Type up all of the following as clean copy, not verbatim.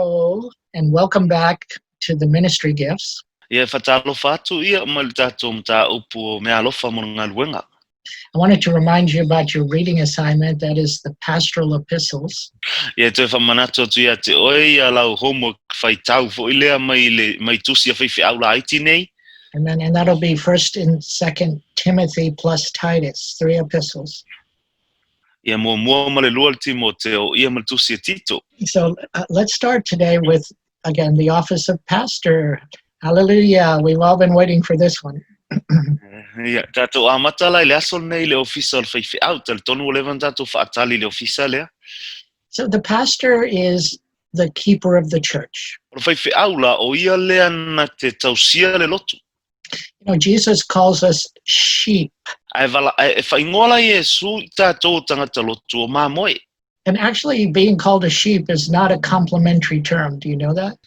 Hello, and welcome back to the ministry gifts. Ia e faatalofa atu ia mai le tatou mataupu o meaalofa mo le galuega. I wanted to remind you about your reading assignment, that is the pastoral epistles. Ia e toe faamanatu atu ia te oe ia lau homework faitau foi lea mai le mai tusi a faifeau laiti nei. Amen. And that'll be First and Second Timothy plus Titus, three epistles. Ia muamua ma le lua le Timoteo ia ma le tusi a Tito. So let's start today with, again, the office of pastor. Hallelujah. We've all been waiting for this one. Ia, tatou amata la i le aso lenei i le ofisa o le faifeau. Talitonu ua leva ona tatou faatali i le ofisa lea. So the pastor is the keeper of the church. O le faifeau la, o ia lea na te tausia le lotu. Jesus calls us sheep. Ae vala, ae e faaigoa la Iesu i tatou o tagata lotu o mamoe. And actually, being called a sheep is not a complimentary term. Do you know that?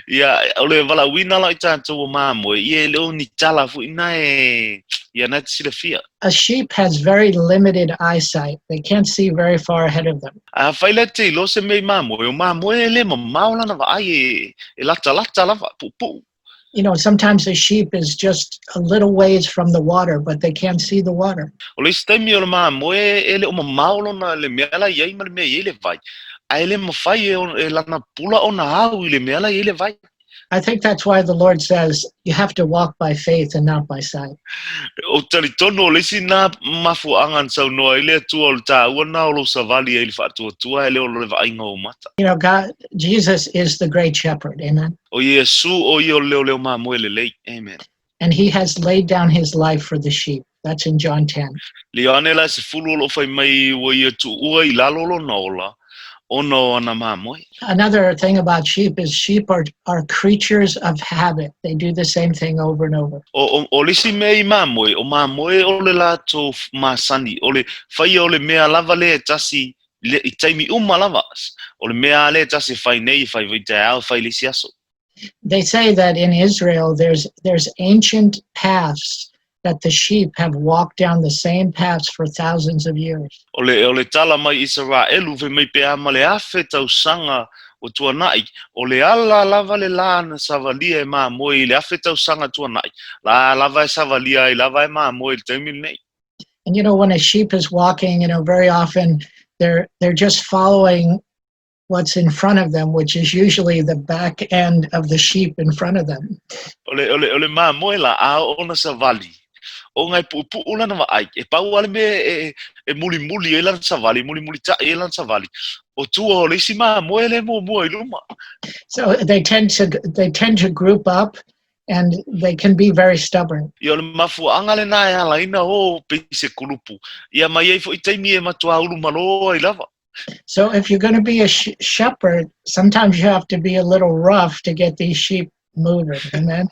Ia, o le valaauina la i tatou o mamoe, ia e le o ni tala foi na e, ia na e te silafia. A sheep has very limited eyesight. They can't see very far ahead of them. A fai lea te iloa se mea i mamoe, o mamoe e le mamao lana vaai e, e latalata lava, puupuu. Sometimes a sheep is just a little ways from the water, but they can't see the water. O le isi taimi o le mamoe e le o mamao lona le mea la i ai ma le mea i ai le vai, ae le mafai e, e lana pula ona au i le mea la i ai le vai. I think that's why the Lord says you have to walk by faith and not by sight. Ou te talitonu o le isi nā mafuaaga na saunoa ai le Atua o le tāua nā o lou savali ai i le faatuatua e le o le vaaiga o ou mata. God, Jesus is the great shepherd. Amen. O Iesu o ia o le leoleo mamoe lelei. Amen. And he has laid down his life for the sheep. That's in John 10. Le Ioane la e 10 o loo fai mai ua ia tuua i lalo lona ola ona o ana mamoe. Another thing about sheep is sheep are creatures of habit. They do the same thing over and over. O, o, o le isi mea i mamoe, o mamoe o le latou masani, o le faia o le mea lava lea e tasi le, i taimi uma lava. O le mea a lea e tasi e fai nei, e fai foi taeao, e fai le isi aso. They say that in Israel there's ancient paths that the sheep have walked down the same paths for thousands of years. O le tala mai Isaraelu fai mai pe a ma le afe tausaga ua tuanai, o le ala lava le la na savalia e mamoe i le afe tausaga tuanai, la lava e savalia ai lava e mamoe i le taimi lenei. And when a sheep is walking, very often they're just following what's in front of them, which is usually the back end of the sheep in front of them. O le mamoe la, a oo ona savali, o ngai puupuu lana vaai, e pau a le mea e, e mulimuli ai lana savali, mulimulitai ai lana savali, o tua o le isi mamoe le muamua i luma. So they tend to group up and they can be very stubborn. Ia o le mafuaaga lenā e ala ai ona o pei se kulupu. Ia mai ai foi taimi e matuā ulu malo ai lava. So if you're going to be a shepherd, sometimes you have to be a little rough to get these sheep moving. Amen.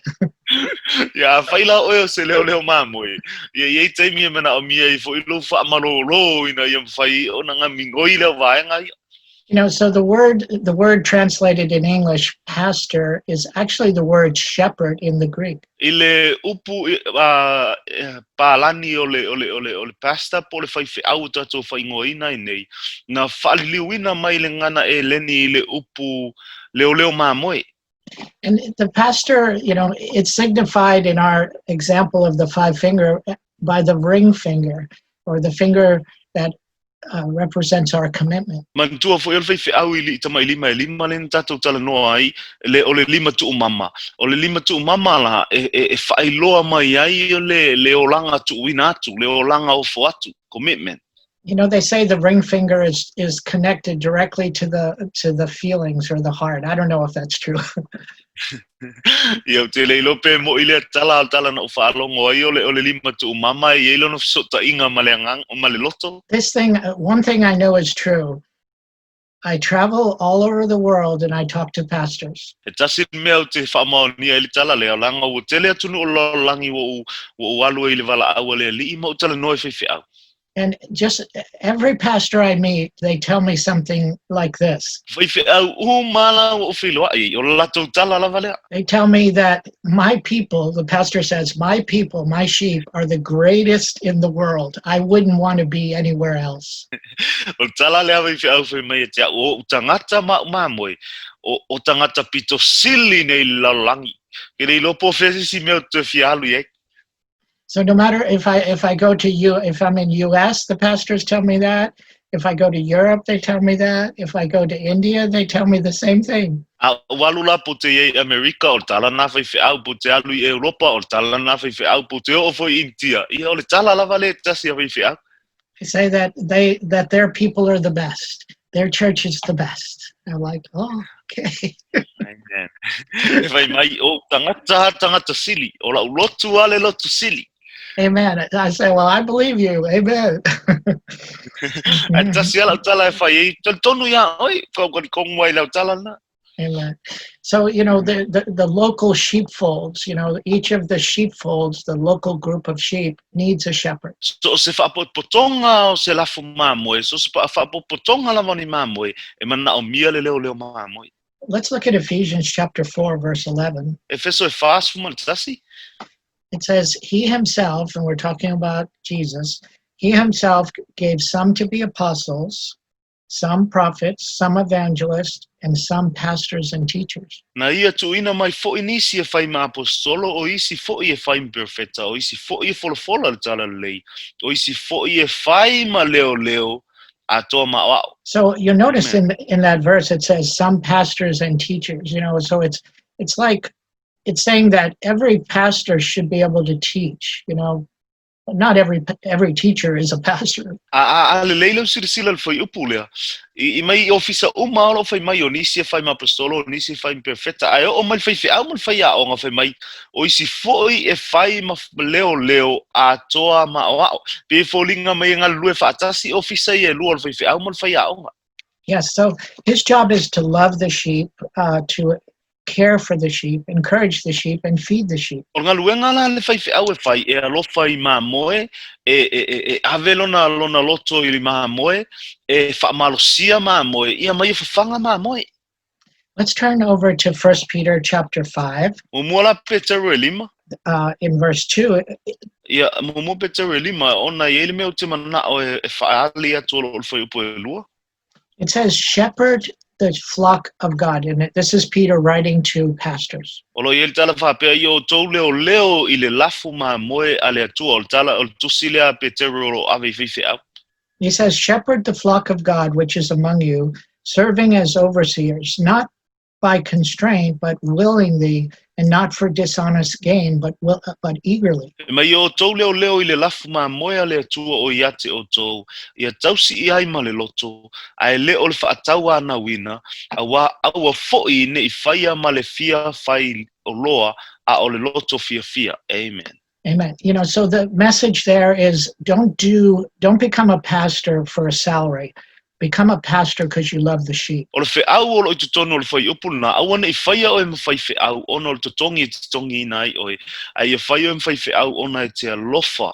Ia afai la oe o se leoleo mamoe. Ia i ai taimi e manaomia ai foi lou faamalōlō ina ia mafai ona gamigoi lea vaega ia. So the word translated in English, pastor, is actually the word shepherd in the Greek. I le upu palani o le pastor po o le faifeau o tatou faaigoaina ai nei, na faaliliuina mai le gagana Eleni i le upu leoleo mamoe. And the pastor, it's signified in our example of the five finger by the ring finger or the finger that represents our commitment. Manatua foi o le faifeau i lii tamailima e lima le na tatou talanoa ai, le, o le lima tuumama. O le lima tuumama la, e, e, e faailoa mai ai o le, le olaga tuuina atu, le olaga ofo atu, commitment. They say the ring finger is connected directly to the feelings or the heart. I don't know if that's true. Ia ou te le iloa pe mo'i lea tala tala na ou faalogo ai o le lima tuumama e i ai lona fesootaiga ma le agaga ma le loto. One thing I know is true. I travel all over the world and I talk to pastors. E tasi le mea ou te faamaonia ai le tala lea, leaga ua tele atunuu o le lalolagi ua ou alu ai i le valaau a le Alii ma ou talanoa i faifeau. And just every pastor I meet, they tell me something like this. Faifeau uma la ua ou feiloai ai, o le latou tala lava lea. They tell me that my people, the pastor says, my people, my sheep are the greatest in the world. I wouldn't want to be anywhere else. O le tala lea faifeau fai mai ia te a'u, o o'u tagata ma a'u mamoe, o, o tagata pito sili nei i le lalolagi. Ke le iloa po o fea se isi mea ou te toe fia alu i ai. So no matter if I if I go to you if I'm in US, the pastors tell me that. If I go to Europe, they tell me that. If I go to India, they tell me the same thing. A ua alu la po te i ai i Amerika, o le tala na faifeau, po te alu i Europa, o le tala na faifeau, po te oo foi i Initia, ia o le tala lava lea e tasi a faifeau. They say that they that their people are the best. Their church is the best. I'm like, oh, okay. Amen. E fai mai, o tagata tagata sili, o la'u lotu a le lotu sili. Amen. I say, well, I believe you. Amen. Ae tasi a lau tala e fai ai, talitonu iā oe, talikongu ai lau tala lena. Amen. So, you know, the, the, the local sheepfolds, you know, each of the sheepfolds, the local group of sheep needs a shepherd. So o se faapotopotoga o se lafo mamoe, so o se faapotopotoga lava o ni mamoe, e manaomia le leoleo mamoe. Let's look at Ephesians chapter 4, verse 11. Efeso e 41. It says, He himself, and we're talking about Jesus, he himself gave some to be apostles, some prophets, some evangelists, and some pastors and teachers. Na ia tuuina mai foi nisi e fai ma aposetolo, o isi foi e fai ma perofeta, o isi foi e folafola le talalelei, o isi foi e fai ma leoleo atoa ma aoao. So you notice in in that verse it says some pastors and teachers, you know, so it's it's like it's saying that every pastor should be able to teach, you know, But not every every teacher is a pastor. A, a, a lelei lau silasila i le fuaiupu lea. I, i mai i ofisa uma o lo o fai mai o nisi e fai ma aposetolo, o nisi e fai ma perofeta, ae oo mai le faifeau ma le faiaoga fai mai, o isi foi e fai ma leoleo atoa ma aoao. Pei e foliga mai e galulue faatasi ofisa ia e lua o le faifeau ma le faiaoga. Yes, so his job is to love the sheep, uh, to care for the sheep, encourage the sheep, and feed the sheep. O le galuega la a le faifeau e fai, e alofa i mamoe, e, e, e, e ave lona, lona loto i mamoe, e faamalosia mamoe, ia mai e fafaga mamoe. Let's turn over to 1 Peter chapter 5. Muamua la Peteru e lima. Uh, in verse 2. Ia, muamua Peteru e lima, ona e i ai le mea ou te mana'o e, e faaali atu o lo o le fuaiupu e lua. It says, shepherd the flock of God. And this is Peter writing to pastors. O lo o i ai le tala faapea, Ia outou leoleo i le lafo mamoe a le Atua. O le tala, o le tusi lea a Peteru o lo o ave i faifeau. He says, Shepherd the flock of God which is among you, serving as overseers, not by constraint, but willingly, and not for dishonest gain, but, will, but eagerly. E mai ia outou leoleo i le lafu mamoe a le Atua o ia te outou, ia tausi i ai ma le loto, ae le o le faatauanauina, auā aua foi ne i faia ma le fia fai oloa, a o le loto fiafia. Amen. Amen. You know, so the message there is don't do, don't become a pastor for a salary. Become a pastor because you love the sheep. O le feau o lo o i totonu o le fuaiupu lena, aua ne i faia oe ma faifeau ona o le totogi e totogiina ai oe, a ia fai oe ma faifeau ona e te alofa,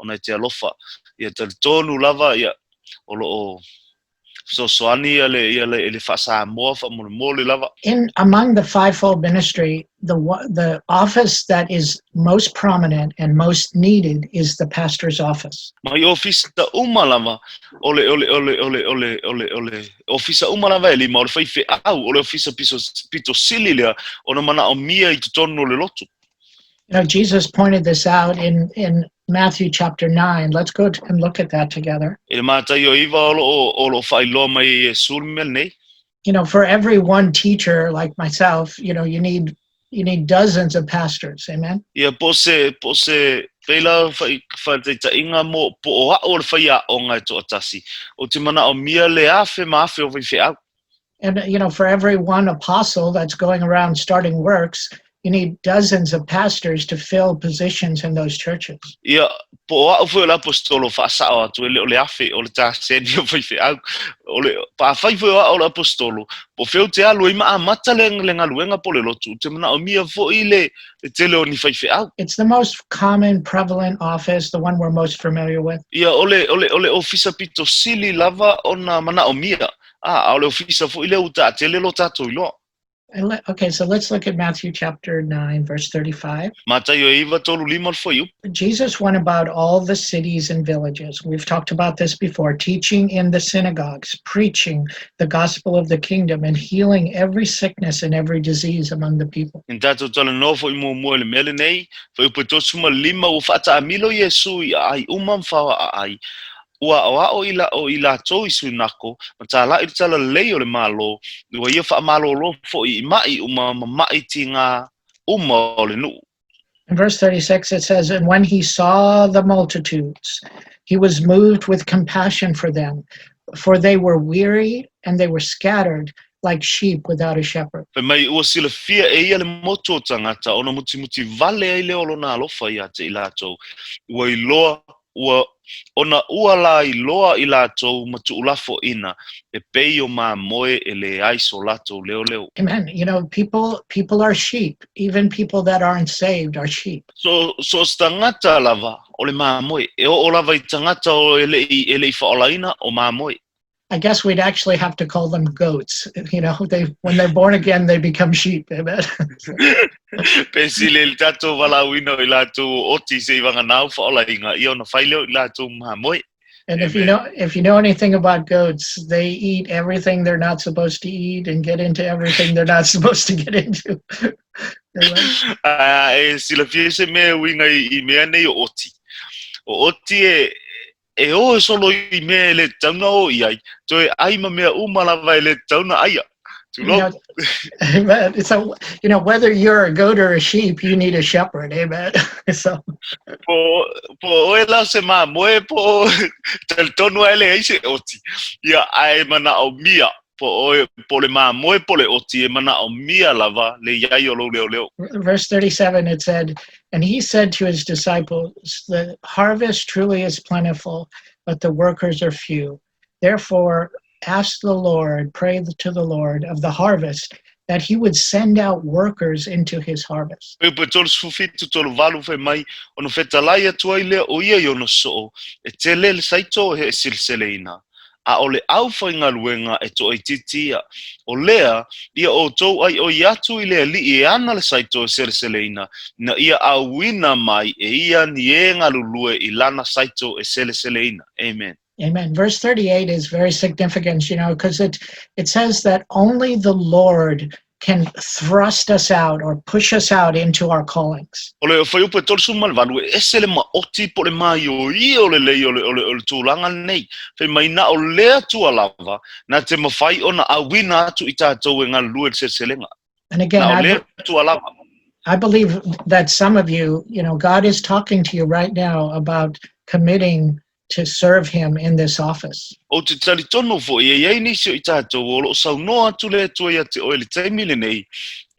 ona e te alofa. Ia talitonu lava, ia, o lo o fesoasoani ia le, ia le, le faa-Samoa faamolemole lava. In among the fivefold ministry, the the office that is most prominent and most needed is the pastor's office. Mai ofisa uma lava, o le, o le, o le, o le, o le, o le, o le ofisa uma lava e lima, o le faifeau, o le ofisa piso, pito sili lea, ona manaomia i totonu o le lotu. You know, Jesus pointed this out in, in Matthew chapter 9. Let's go and look at that together. I le Mataio iva o lo o, o lo o faailoa mai e Iesu le mea lenei. You know, for every one teacher like myself, you know, you need you need dozens of pastors. Amen. Ia, po o se, po o se, pei la faataitaiga mo, po o a'u o le faiaoga e toatasi, ou te manaomia le afe ma afe o faifeau. And you know, for every one apostle that's going around starting works, You need dozens of pastors to fill positions in those churches. Ia, po o a'u foi o le aposetolo, fa'asa'o atu, e le o le afe, o le taseni o faife'au. O le, pe afai foi o a'u o le aposetolo, po o fea ou te alu ai ma amata le, le galuega po o le lotu, ou te mana'omia fo'i le, le tele o ni faife'au. It's the most common, prevalent office, the one we're most familiar with. Ia, o le, o le, o le ofisa pito sili lava ona mana'omia, a, a o le ofisa fo'i lea ua ta'atele lo tatou iloa. Okay, so let's look at Matthew chapter 9, verse 35. Mataio e 9, 3, 5 le fuaiupu. Jesus went about all the cities and villages. We've talked about this before, teaching in the synagogues, preaching the gospel of the kingdom, and healing every sickness and every disease among the people. Na tatou talanoa fo'i muamua i le mea lenei, fuaiupu e 35, ua fa'ataamilo Iesu i aai uma ma faoa'aai, Ua aʻoaʻo i la, o i latou i suinako, ma tālaʻi le talalelei o le Malo, ua ia faamalōlō foʻi i maʻi uma ma maʻi tigā uma o le nuʻu. In verse 36 it says, And when he saw the multitudes, he was moved with compassion for them, for they were weary and they were scattered like sheep without a shepherd. Fai mai ua silafia e ia le motu o tagata ona mutimuti vale ai lea o lona alofa iā te i latou, ua iloa Ua, ona ua la iloa i latou ma tuulafoʻina, e pei o mamoe e leai so latou leoleo. Amen. People people are sheep. Even people that aren't saved are sheep. So, so o se tagata lava o le mamoe, e oo lava i tagata o e leʻi, e leʻi faaolaina o mamoe. I guess we'd actually have to call them goats. They when they're born again, they become sheep. Amen. Pe sili le tatou valaauina o i latou o oti se i vaganā u faaolaina, ia ona fai lea o i latou mamoe. And if you know if you know anything about goats, they eat everything they're not supposed to eat and get into everything they're not supposed to get into. A e silafia se mea e uiga i mea nei o oti. O oti e E ō e solo i mea e le tatau na ō i ai, toe ai ma mea uma lava e le tatau na aia. Tulou. Amen. So, whether you're a goat or a sheep, you need a shepherd. Amen. So, Po, po oe la se mamoe, po talitonu a e leai se oti. Ia, ae manaʻomia, po oe, po le mamoe po le oti e manaʻomia lava le iai o lou leoleo. Verse 37, it said, And he said to his disciples, The harvest truly is plentiful, but the workers are few. Therefore, ask the Lord, pray to the Lord of the harvest, that he would send out workers into his harvest. Fuaiupu e 37, 38 fai mai, ona fetalai atu ai lea o ia i ona soo, e tele le saito e heʻeseleseleina. A o le aufaigaluega e toaitiiti ia. O lea, ia outou aioi atu i le Alii e ana le saito e seleseleina, ina ia auina mai e ia ni e galulue i lana saito e seleseleina. Amen. Amen. Verse 38 is very significant, because it says that only the Lord can thrust us out or push us out into our callings. O le fuaiupu e 38, e ese le maoti po o le maioio o lelei o le, o le, o le tulaga lenei. Fai mai na o le Atua lava na te mafai ona auina atu i tatou e galulue i le seleselega. And again, Na o le Atua lava. I believe that some of you, God is talking to you right now about committing to serve him in this office. Ou te talitonu foi e iai nisi o i tatou o loo saunoa atu le Atua ia te oe i le taimi lenei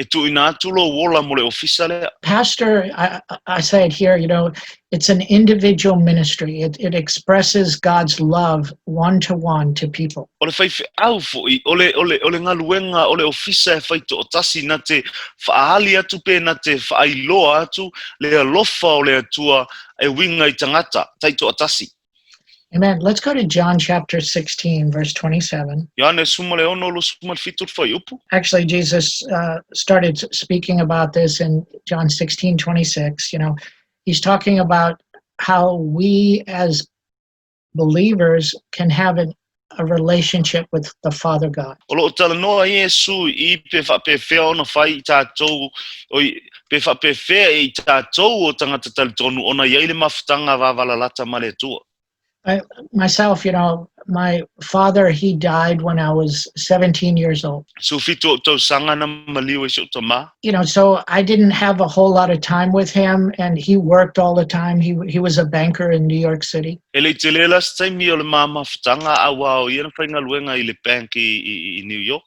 e tuuina atu lou ola mo le ofisa lea. Pastor, I say it here, it's an individual ministry. It expresses God's love one to one to people. O le faifeau foi, o le, o le, o le galuega, o le ofisa e fai toatasi na te faaali atu pe na te faailoa atu le alofa o le Atua e uiga i tagata taitoatasi. Amen. Let's go to John chapter 16, verse 27. Ioane 16, 27 le fuaiupu. Actually, Jesus started speaking about this in John 16, 26. He's talking about how we as believers can have a relationship with the Father God. O loo talanoa Iesu i pe faapefea ona fai i tatou, oi, pe faapefea e i tatou o tagata talitonu ona iai le mafutaga vavalalata ma le Atua. I, myself, my father, he died when I was 17 years old. 17 ou tausaga na maliu ai si ou tamā. So I didn't have a whole lot of time with him, and he worked all the time. He was a banker in New York City. E le i tele la se taimi o le ma mafutaga auā o ia na faigaluega i le bank i, i, i New York.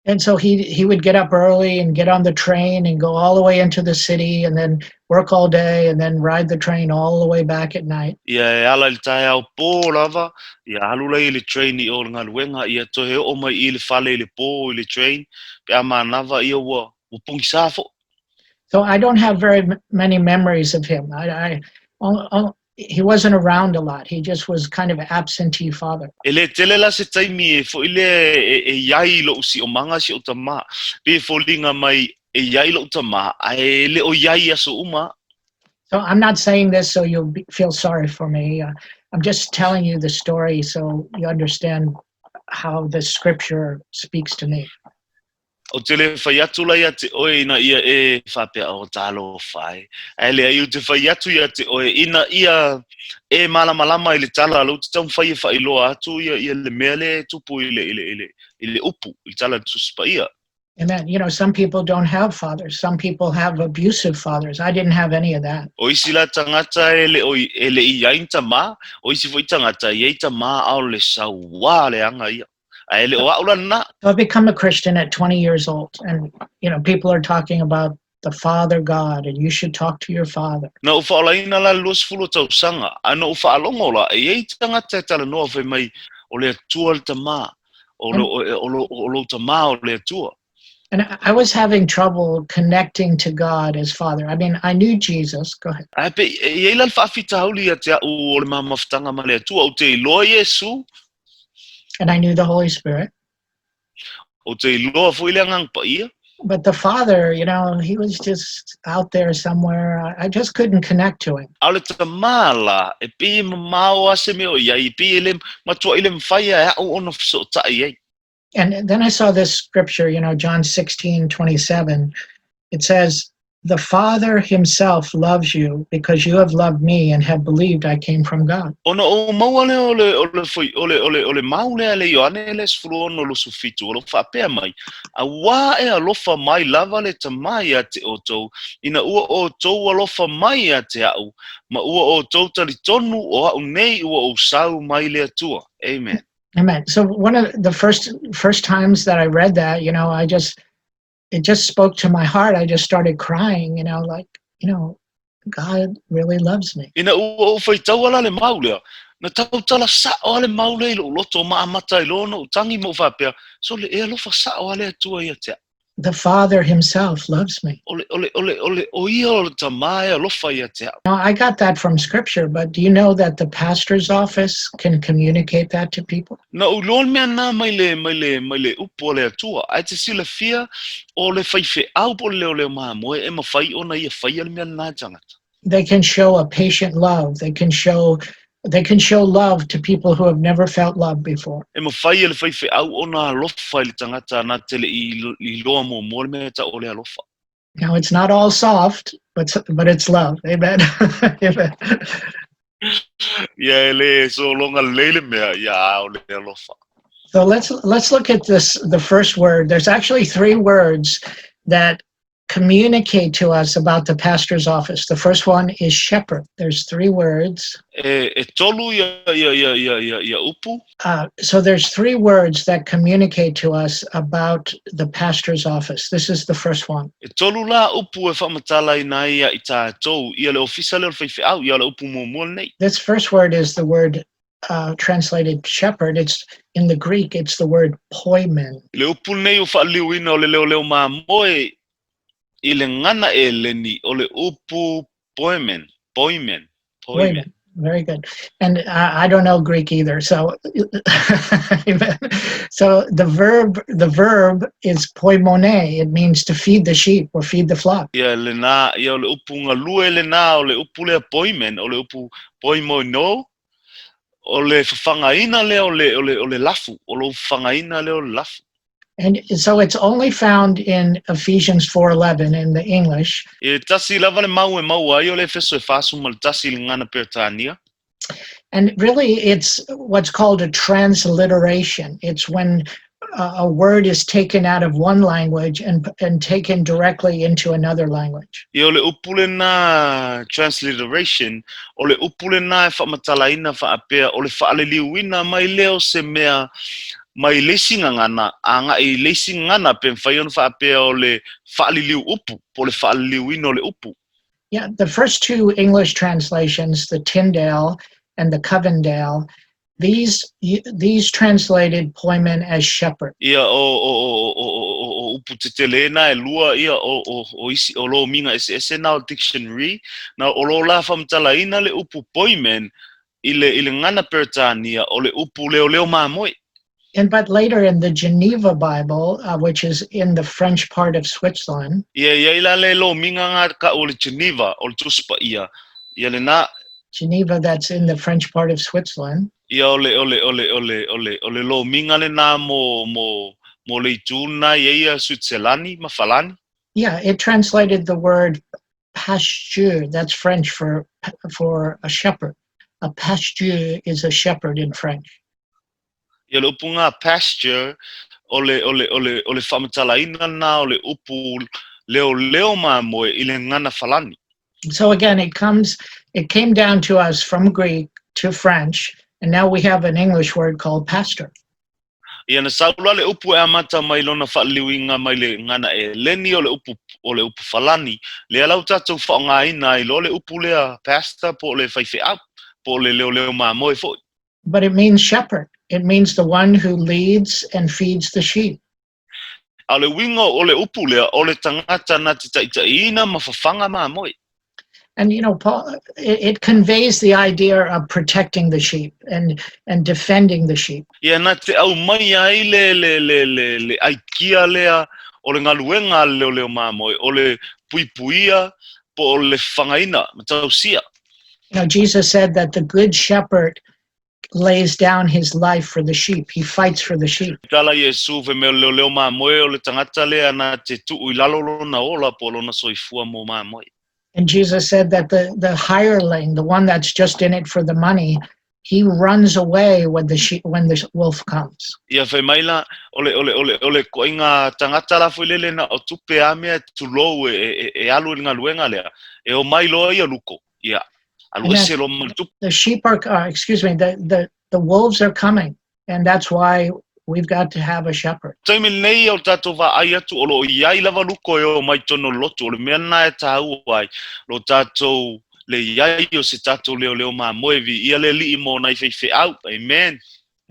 And so he would get up early and get on the train and go all the way into the city and then work all day and then ride the train all the way back at night. Ia e ala i le taeao pō lava, ia alu lea i le train i o i le galuega, ia toe oo mai i le fale i le pō i le train, pe a manava ia ua ua pogisā foʻi. So I don't have very many memories of him. I, I, he wasn't around a lot. He just was kind of absentee father. E lē tele la se taimi e foʻi lea e, e i ai i loʻu siomaga si ou tamā. Pei e foliga mai e i ai loʻu tamā, ae e le o i ai i aso uma. So I'm not saying this so you'll be, feel sorry for me. I'm just telling you the story so you understand how the scripture speaks to me. Ou te le fai atu la ia te oe ina ia e faapea, Oh, talofa e. Ae leai, ou te fai atu ia te oe ina ia e malamalama i le tala, lou te taumafai e faailoa atu ia, ia le mea lea e tupu i le, i le, i le, i le upu, i le tala a le Tusi Paia. Amen. You know, some people don't have fathers. Some people have abusive fathers. I didn't have any of that. O isi la tagata e le o, e le i ai ni tamā, o isi foi tagata e i ai tamā a o le sauā le aga ia. Ae le o a'u la lenā. So I become a Christian at 20 years old, and you know, people are talking about the Father God, and you should talk to your father. Na ou faaolaina la le 20 o tausaga, ae na ou faalogo la, e i ai tagata e talanoa fai mai, O le Atua le Tamā, o lo, o, lo, o lou Tamā o le Atua. And I was having trouble connecting to God as Father. I mean, I knew Jesus. Go ahead. Ae pei, e i ai la le faafitauli ia te a'u o le mamafutaga ma le Atua, ou te iloa Iesu. And I knew the Holy Spirit. Ou te iloa foi le Agaga Paia. But the Father, you know, he was just out there somewhere. I just couldn't connect to him. A o le tamā la, e pei e mamao a se mea o i ai, e pei e le matuaʻi le mafai e a'u ona fesootaʻi ai. And then I saw this scripture, you know, John 16:27. It says, The Father himself loves you because you have loved me and have believed I came from God. Ona ou maua lea o le, o le, o le, o le, o le mau lea a le Ioane le 16 27, o lo o faapea mai, Auā e alofa mai lava le Tamā iā te outou, ina ua outou alofa mai iā te a'u, ma ua outou talitonu o a'u nei ua ou sau mai le Atua. Amen. Amen. So one of the first times that I read that, you know, I just it just spoke to my heart. I just started crying, you know, like, you know, God really loves me. Ina ua ou faitaua la le mau lea, na tautala sa'o a le mau lea i lo'u loto ma amata ai loa ona ou tagi ma ou faapea, Sole, e alofa sa'o a le Atua ia te a'u. The Father himself loves me. O le, o le, o le, o le, o ia o le Tamā e alofa ia te a'u. Now, I got that from scripture, but do you know that the pastor's office can communicate that to people? Na ou iloa le mea na mai le, mai le, mai le upu a le Atua, ae te silafia o le faifeau po o le leoleo mamoe e mafai ona ia faia le mea lenā e tagata. They can show a patient love. They can show they can show love to people who have never felt love before. E mafai e le faifeau ona alofa i le tagata na te le i iloa muamua le mea e tau o le alofa. Now it's not all soft, but but it's love. Amen. Amen. Ia e le sologa lelei le mea, ia a o le alofa. So let's let's look at this the first word. There's actually three words that communicate to us about the pastor's office. The first one is shepherd. There's three words. E, e tolu ia, ia, ia, ia, ia, ia upu. So there's three words that communicate to us about the pastor's office. This is the first one. E tolu la upu e faamatalaina ai ia i tatou, ia le ofisa lea o le faifeau, ia o le upu muamua lenei. This first word is the word translated shepherd. It's in the Greek, it's the word poimen. Le upu lenei ua faaliliuina o le leoleo mamoe i le gana Eleni o le upu poimen, poimen, poimen. Very good. And I don't know Greek either. So, so the verb the verb is poimone. It means to feed the sheep or feed the flock. Ia lenā, ia o le upu galue lenā o le upu lea poimen, o le upu poimoino, O le fafagaina lea o le, o le, o le lafu, o lou fafagaina lea o le lafu. And so it's only found in Ephesians 4:11 in the English. E tasi lava le mau e maua ai o le Efeso e 41 i le gana Peretania. And really it's what's called a transliteration. It's when a word is taken out of one language and, and taken directly into another language. Ia o le upu lenā transliteration, o le upu lenā e faamatalaina faapea o le faaliliuina mai lea o se mea mai le isi gagana agai i le isi gagana, pe mafai ona faapea o le faaliliu upu po o le faaliliuina o le upu. Yeah, the first two English translations, the Tyndale and the Covendale, these these translated poimen as shepherd. Ia, o, o, o, o, o, o upu tetele na e lua, ia, o, o, o isi, o lomiga eseese na o dictionary, na o lo o la faamatalaina le upu poimen i le, i le gagana Peretania o le upu leoleo mamoe. And but later in the Geneva Bible, which is in the French part of Switzerland, Ia, i ai la le lomiga ga ka'u o le Geneva, o le Tusi Paia, ia lena. Geneva that's in the French part of Switzerland. Ia, o le, o le, o le, o le, o le, o le lomiga lenā mo, mo, mo le itu lenā i ai ia Suitiselani ma Falani. Yeah, it translated the word pasteur, that's French for, for a shepherd. A pasteur is a shepherd in French. Ia, le upu ga pasture, o le, o le, o le, o le faamatalaina lenā o le upu leoleo mamoe i le gagana Falani. So again, it comes, it came down to us from Greek to French, and now we have an English word called pastor. Ia, na sau la le upu e amata mai lona faaliliuina mai le gagana Eleni o le upu, o le upu Falani, lea la ua tatou faaaogaina ai loa le upu lea pastor po o le faifeau, po o le leoleo mamoe foi. But it means shepherd. It means the one who leads and feeds the sheep. A o le uiga o le upu lea, o le tagata na te taitaiina ma fafaga mamoe. And you know, Paul, it conveys the idea of protecting the sheep and defending the sheep. Ia, na te aumai ai le, le, le, le, le aikia lea o le galuega a le leoleo mamoe, o le puipuia po o le fafagaina ma tausia. Jesus said that the good shepherd lays down his life for the sheep. He fights for the sheep. Tala Iesu fai mai o le leoleo mamoe o le tagata lea na te tuu i lalo lona ola po o lona soifua mo mamoe. And Jesus said that the hireling, the one that's just in it for the money, he runs away when the sheep, when the wolf comes. Ia, fai mai la, o le, o le, o le, o le koaiga tagata la foi lele na o tupe a mea tulou e, e, e alu i le galuega lea, e omai loa ia luko, ia, alu ese loa ma le tupe. The sheep are, excuse me, the wolves are coming, and that's why we've got to have a shepherd. Taimi lenei o le tatou vaai atu o lo o i ai lava luko e omai tonu o le lotu, o le mea lena e taua ai lo tatou le i ai o se tatou leoleo mamoe, viia le Alii mo nai faifeau. Amen.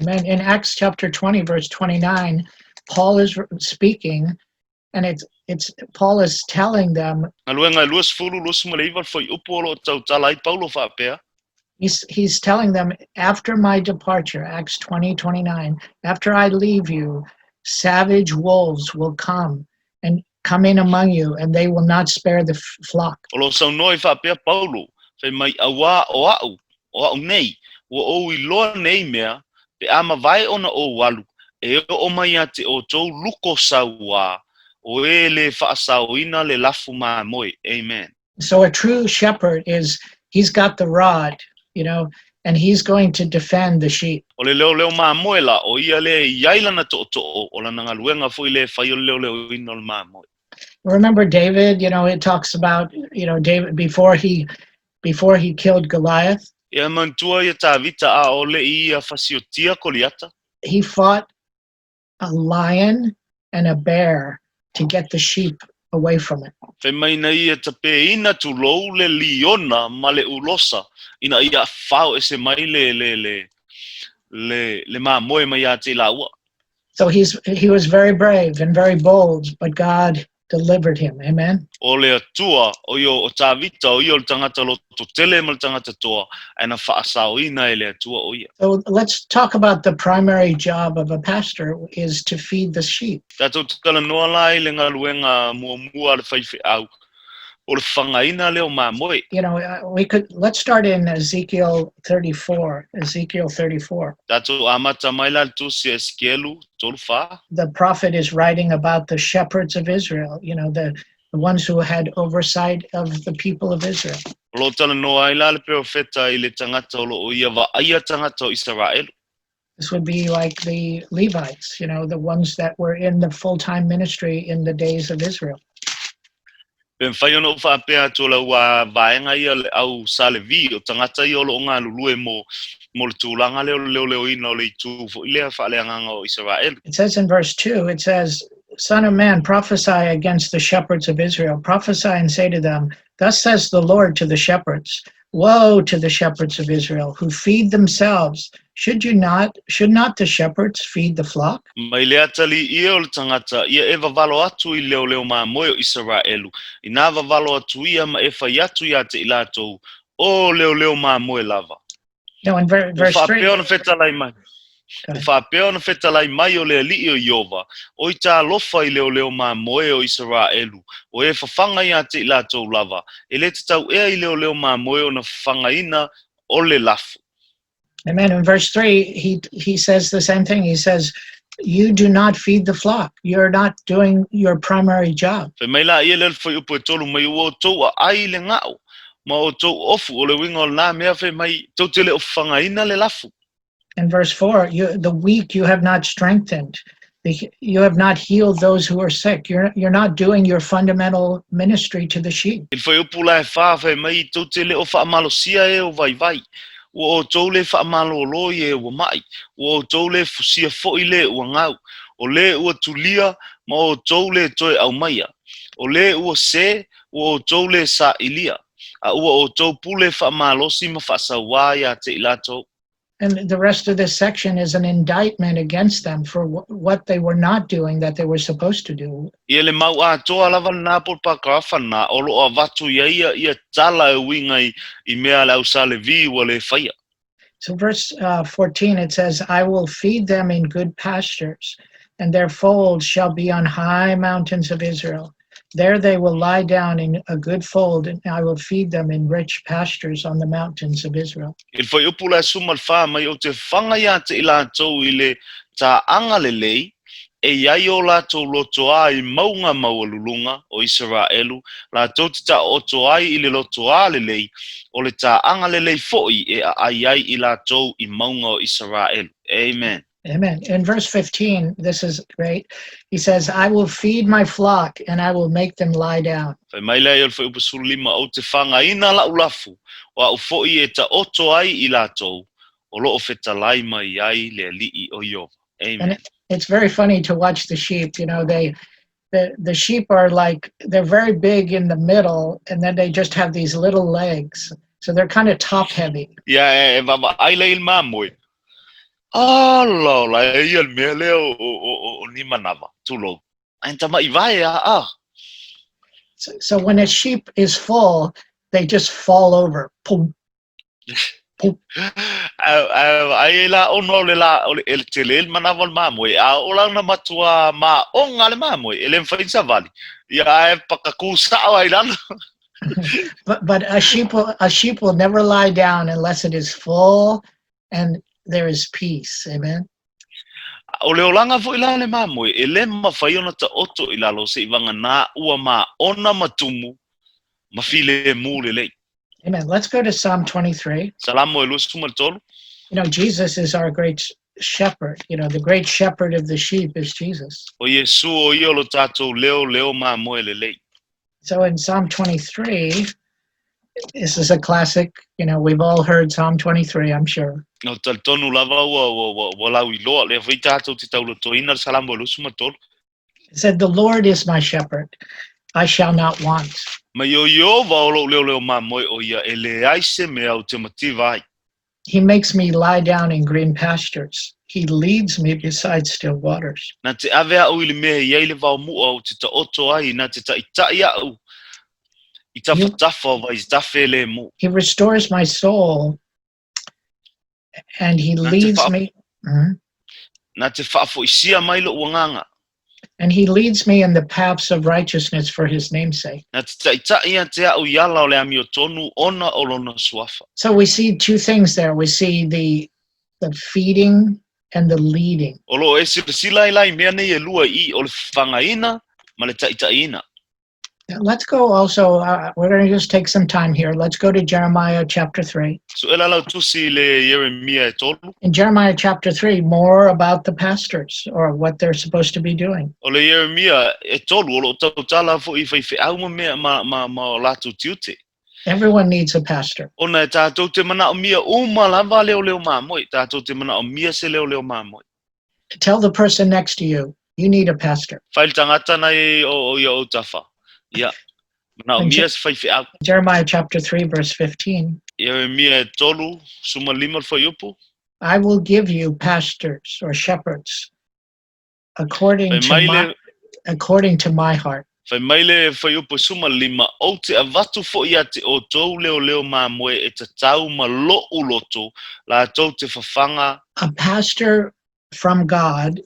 Amen. In Acts chapter 20, verse 29, Paul is speaking, and it's Paul is telling them. Galuega e 20, 29 le fuaiupu o lo o tautala ai Paulo faapea. He's telling them, after my departure, Acts 20, 29, after I leave you, savage wolves will come and come in among you, and they will not spare the flock. O lo o saunoa ai faapea Paulo, fai mai, Auā o a'u, o a'u nei, ua ou iloa nei mea, pe a mavae ona ou alu, e oo mai ia te outou luko sauā, o e lē faasaoina le lafu mamoe. Amen. So a true shepherd is, he's got the rod, and he's going to defend the sheep. O le leoleo mamoe la, o ia lea e i ai lana tootoo, o lana galuega foi lea e fai o le leoleoina o le mamoe. Remember David, it talks about, David before he killed Goliath. Ia, manatua ia Tavita a o le'i ia fasiotia Koliata. He fought a lion and a bear to get the sheep away from it. Fai mai na ia tapeina tulou le liona ma le ulosa ina ia fao ese mai le le le le le mamoe mai ia te i laua. So he was very brave and very bold, but God delivered him. Amen. O le Atua, o ia o Tavita, o ia o le tagata loto tele ma le tagata toa, ae na faasaoina e le Atua o ia. So let's talk about the primary job of a pastor is to feed the sheep. Tatou talanoa la i le galuega muamua a le faifeau, o le fafagaina lea o mamoe. We could let's start in Ezekiel 34. Ezekiel 34. Tatou amata mai la le tusi a Esikielu 34. The prophet is writing about the shepherds of Israel, the ones who had oversight of the people of Israel. O lo o talanoa ai la le perofeta i le tagata o lo o ia vaaia tagata o Isaraelu. This would be like the Levites, the ones that were in the full-time ministry in the days of Israel. Pe mafai ona ou faapea atu o le au vaega ia o le au Sa Levi, o tagata ia o lo o galulue mo mo le tulaga lea o le leoleoina o le itu foi lea faaleagaga o Isaraelu. It says in verse 2, it says, Son of man, prophesy against the shepherds of Israel. Prophesy and say to them, Thus says the Lord to the shepherds, Woe to the shepherds of Israel who feed themselves. Should you not, should not the shepherds feed the flock? Mai le atalii e o le tagata, ia e vavalo atu i leoleo mamoe o Isaraelu, inā vavalo atu ia ma e fai atu iā te i latou, O leoleo mamoe lava. Now in Ua verse 3, faapea ona fetalai mai, go Ua ahead. faapea ona fetalai mai o le Alii o Ieova, o i talofa i leoleo mamoe o Isaraelu, o e fafaga iā te i latou lava, e le tatau ea i leoleo mamoe ona fafagaina o le lafu. Amen. In verse 3, he says the same thing. He says, You do not feed the flock. You're not doing your primary job. Fai mai laia lea le fuaiupu e tolu mai, Ua outou aai i le gao, ma outou ofu, o le uiga o lena mea fai mai, tou te le o fafagaina le lafu. In verse 4, you, the weak you have not strengthened. The, you have not healed those who are sick. You're not doing your fundamental ministry to the sheep. I le fuaiupu la e fa, fai mai, tou te le o faamalosia e o vaivai. Ua outou le faamalōlō i e ua maʻi, ua outou le fusia foʻi lē ua gau, o lē ua tulia ma outou le toe aumaia, o lē ua sē, ua outou le saʻilia, a ua outou pule faamalosi ma faasauā iā te i latou. And the rest of this section is an indictment against them for what they were not doing that they were supposed to do. Ia le mau atoa lava lena po o le pakarafa lena o lo o avatu i ai ia ia tala e uiga i i mea a le au Sa Levi ua le faia. So verse 14 it says, I will feed them in good pastures, and their folds shall be on high mountains of Israel. There they will lie down in a good fold, and I will feed them in rich pastures on the mountains of Israel. I le fuaiupu la e suma le fa mai ou te fafaga iā te i latou i le tāaga lelei, e i ai o latou lotoā i mauga maualuluga o Isaraelu, latou te taooto ai i le lotoā lelei, o le tāaga lelei foʻi e aai ai i latou i mauga o Isaraelu. Amen. Amen. In verse 15, this is great. He says, I will feed my flock and I will make them lie down. Fai mai lea i o le fuaiupu 15, Ou te fagaina la'u lafu, o a'u foʻi e taoto ai i latou, o loo fetalai mai ai le Alii o Ieova. And Amen. it's very funny to watch the sheep. You know, the sheep are like, they're very big in the middle, and then they just have these little legs. So they're kind of top heavy. Ia e vaavaai lea i le mamoe. Ala ola e ia le mea lea o, o, o, o ni manawa, tulou. Ae tamaʻi vae a a. So when a sheep is full, they just fall over. Boom. Ae ai la ona o le la o le e tele le manawa o le mamoe, a o la ona matua maʻoga le mamoe, e le mafai ona savali. Ia ae pakakū saʻo ai i lalo. But a sheep will never lie down unless it is full and there is peace. Amen. O le olaga foʻi la le mamoe, e le mafai ona taoto i lalo seʻi vaganā ua maʻona ma tumu ma filemu lelei. Amen. Let's go to Psalm 23. Salamo e 23. Jesus is our great shepherd. The great shepherd of the sheep is Jesus. O Iesu o ia o lo tatou leoleo mamoe lelei. So in Psalm 23, this is a classic, we've all heard Psalm 23, I'm sure. O talitonu lava ua ua ua ua lauiloa lea foi tatou te taulotoina le Salamo e 23. It said, The Lord is my shepherd, I shall not want. Mai o Ieova o lou leoleo mamoe o ia e leai se mea ou te mativa ai. He makes me lie down in green pastures. He leads me beside still waters. Na te ave a'u i le mea e i ai le vaomuʻa ou te taoto ai, na te taʻitaʻi a'u i tafatafa o vaitafe lemu. He restores my soul and he Na te leads wha- me. Na te faafoisia mai loʻu agaga. And he leads me in the paths of righteousness for his name's sake. Na te taʻitaʻi ia te a'u i ala o le amiotonu ona o lona suafa. So we see two things there. We see the feeding and the leading. O loo e silasila ai la i mea nei e lua i o le fafagaina ma le taʻitaʻiina. Let's go also, we're going to just take some time here. Let's go to Jeremiah chapter 3. Su'e la lau tusi i le Ieremia e tolu. In Jeremiah chapter 3, more about the pastors or what they're supposed to be doing. O le Ieremia e tolu, o lo'o tautala fo'i i faife'au ma mea ma, ma, ma o latou tiute. Everyone needs a pastor. Ona e tātou te manaʻomia uma lava leoleo mamoe, tātou te manaʻomia se leoleo mamoe. Tell the person next to you, you need a pastor. Fai le tagata nai o, o ia ou tafa. Ia, manaʻomia se faife'au. Jeremiah chapter 3, verse 15. Ieremia e tolu, 15 le fuaiupu. I will give you pastors or shepherds according Fai to mai my le according to my heart. Fai mai le fuaiupu e 15, Ou te avatu fo'i ia te outou leoleo mamoe e tatau ma lo'u loto, latou te fafaga. A pastor from God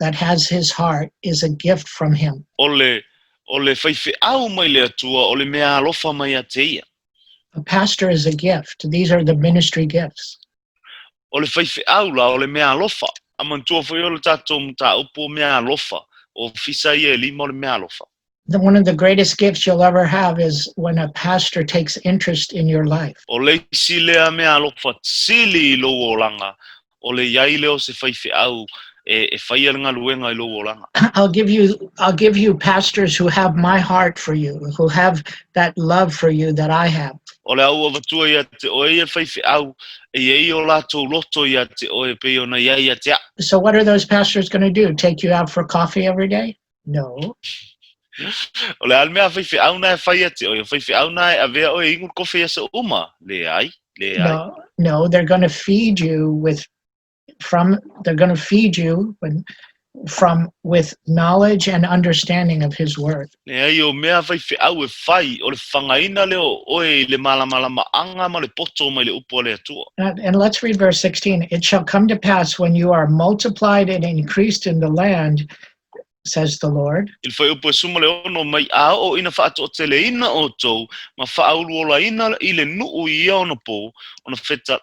that has his heart is a gift from him. O le, o le faifeau mai le Atua, o le mea alofa mai ia te ia. A pastor is a gift. These are the ministry gifts. O le faifeau la, o le mea alofa. A manatua foi o le tatou mataupu o mea alofa, o fisa ia e lima o le mea alofa. The, one of the greatest gifts you'll ever have is when a pastor takes interest in your life. O le isi lea mea alofa sili i lou olaga, o le iai lea o se faifeau e, e faia le galuega i lou olaga. I'll give you I'll give you pastors who have my heart for you, who have that love for you that I have. O le a ou avatua ia te oe ia faifeau, e iai o latou loto ia te oe pei ona iai ia te a'u. So what are those pastors going to do? Take you out for coffee every day? No. O le a le mea a faifeau na e fai ia te oe? O faifeau na e avea oe e inu le kofe i aso uma? Leai, leai. No, no, they're going to feed you with from they're going to feed you when from with knowledge and understanding of his word. Leai, o mea faifeau e fai, o le fagaina lea o oe i le malamalamaaga ma le poto mai le upu a le Atua. And, and let's read verse 16. It shall come to pass when you are multiplied and increased in the land, says the Lord. I le fuaiupu e 16, mai a oo ina faatoateleina outou ma faauluolaina i le nuu i ia ona po, ona feta,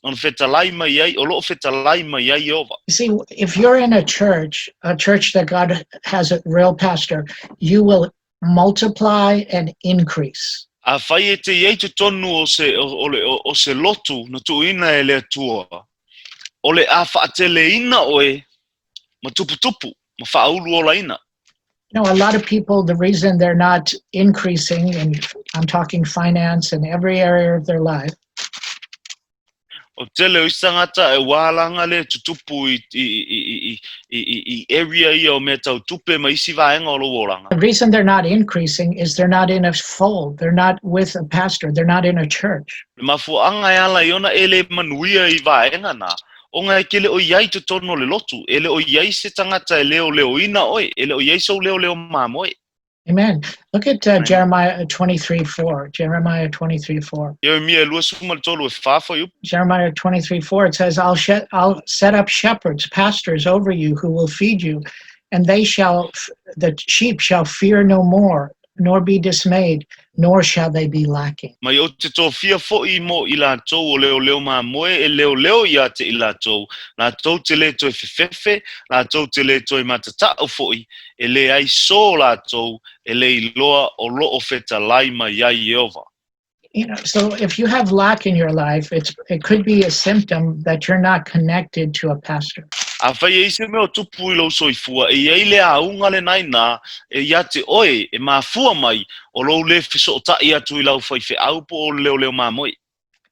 ona fetalai mai ai, o loo fetalai mai ai Ieova. You see, if you're in a church, a church that God has a real pastor, you will multiply and increase. Afai e te i ai totonu o se, o, o, le, o, o se lotu na tuuina e le Atua, o le a faateleina oe ma tuputupu, ma faauluolaina. You know, a lot of people, the reason they're not increasing, and I'm talking finance and every area of their life, O tele o isi tagata e wālanga le tutupu i, i, i, i, i, i, i area ia o mea tau tupe ma isi vaega o lou olaga. The reason they're not increasing is they're not in a fold. They're not with a pastor. They're not in a church. Le mafuaʻaga e ala ai ona e le manuia i vaega na, ona e ke le o iai totonu o le lotu, e le o iai se tagata e leoleoina oe, e le o iai sou leoleo mamoe. Amen. Look at Jeremiah 23:4. Jeremiah 23:4. Ieremia e 23 e whā fuaiupu. Jeremiah 23:4 it says, I'll, she- I'll set up shepherds, pastors over you who will feed you, and they shall, the sheep shall fear no more, nor be dismayed, nor shall they be lacking. Mai ou te tofia foʻi mo i latou o leoleo mamoe e leoleo ia te i latou, latou te le toe fefefe, latou te le toe matataʻu foʻi, e leai so latou e le iloa o loo fetalai mai ai Ieova. You know, so if you have lack in your life, it's it could be a symptom that you're not connected to a pastor. Afai e i se mea o tupu i lou soifua, e i ai le auga lena inā, e ia te oe, e mafua mai, o lou le fesootaʻi atu i lau faifeau po o le leoleo mamoe.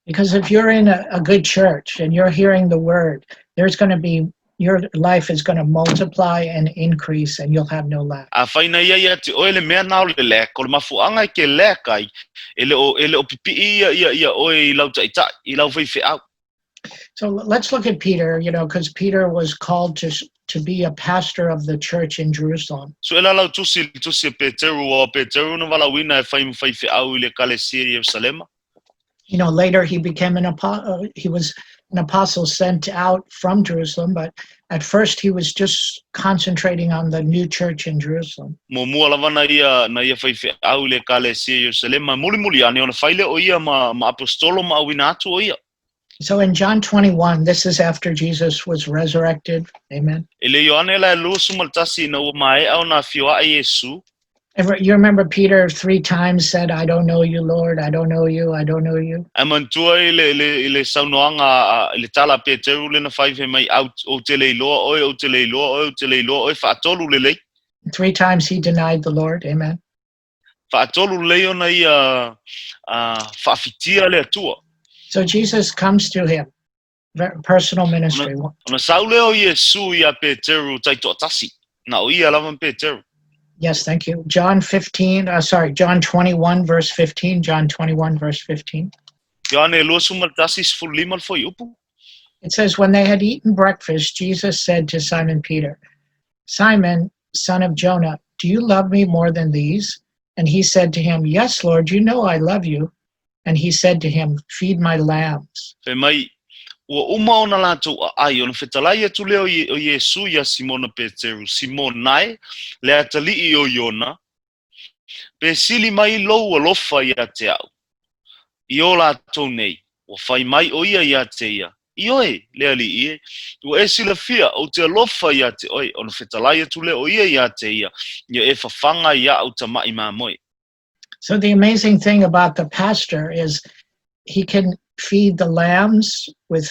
Because if you're in a, a good church and you're hearing the word, there's going to be your life is going to multiply and increase and you'll have no lack. Afai na ia ia te oe le mea na o le lack, o le mafuaaga e ke lack ai, e le o, e le o pipii ia ia ia oe i lau taʻitaʻi, i lau faifeau. So let's look at Peter, you know, because Peter was called to to be a pastor of the church in Jerusalem. Sue la lau tusi i le tusi a Peteru, ua o Peteru na valaauina e fai ma faifeau i le ekalesia i Ierusalema. You know, later he became an apostle, he was an apostle sent out from Jerusalem, but at first he was just concentrating on the new church in Jerusalem. Muamua lava na ia, na ia faifeau i le ekalesia i Ierusalema, mulimuli ane ona fai lea o ia ma, ma aposetolo ma auina atu o ia. So in John 21, this is after Jesus was resurrected. Amen. I le Ioane la e 21 ina ua maea ona afio aʻe Iesu. You remember Peter three times said, "I don't know you, Lord. I don't know you. I don't know you." Ae manatua i le, le, i le saunoaga, a, i le tala a Peteru lea na fai fai mai, Au, ou te le iloa oe, ou te le iloa oe, ou te le iloa oe, faatolu lelei. Three times he denied the Lord. Amen. Faatolu lelei ona ia faafitia le Atua. So Jesus comes to him, personal ministry. Ona sau lea o Iesu iā Peteru taitoatasi, na o ia lava ma Peteru. Yes, thank you. John 15, sorry, John 21, verse 15. John 21, verse 15. Ioane 21, 15 le fuaiupu. It says, "When they had eaten breakfast, Jesus said to Simon Peter, 'Simon, son of Jonah, do you love me more than these?' And he said to him, 'Yes, Lord, you know I love you.' And he said to him, 'Feed my lambs.'" Fai mai, ua uma ona latou aai, ona fetalai atu lea o Iesu iā Simona Peteru, Simona e, le atalii o Iona, pe sili mai lou alofa ia te au, i o latou nei? Ua fai mai ʻo ia iā te ia, Ioe, le Alii e, ua e silafia, ou te alofa ia te oe, ona fetalai atu lea o ia iā te ia, Ia e fafaga i aʻu tamaʻi mamoe. So the amazing thing about the pastor is he can feed the lambs with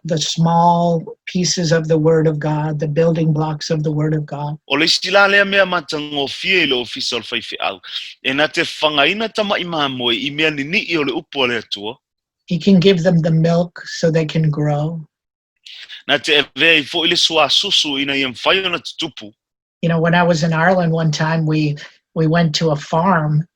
the small pieces of the Word of God, the building blocks of the Word of God. O le isi la lea mea matagofie i le ofisa o le faifeau, e na te fafagaina tamaʻi mamoe i mea niniʻi o le upu a le Atua. He can give them the milk so they can grow. Na te avea ai foi le suasusu ina ia mafai ona tutupu. When I was in Ireland one time, we went to a farm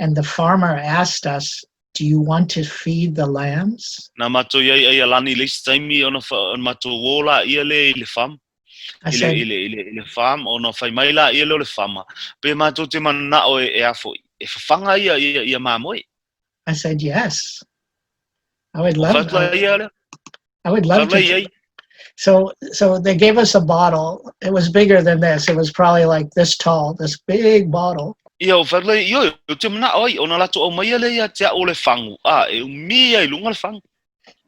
and the farmer asked us, "Do you want to feed the lambs?" Na matou i ai Aialani i le isi taimi ona matou o laia lea i le farm. I said, I le, i le, i le farm, ona fai mai laia lea o le farmer, pe matou te mananao e, e a foi, e fafaga ia, ia, ia mamoe. I said, "Yes. I would love I, I would love to." So they gave us a bottle. It was bigger than this. It was probably like this tall, this big bottle. Ia, o fai mai, Ioe, ou te manao ai, ona latou aumaia lea ia te au o le fagu, a e umi ai i luga le fagu.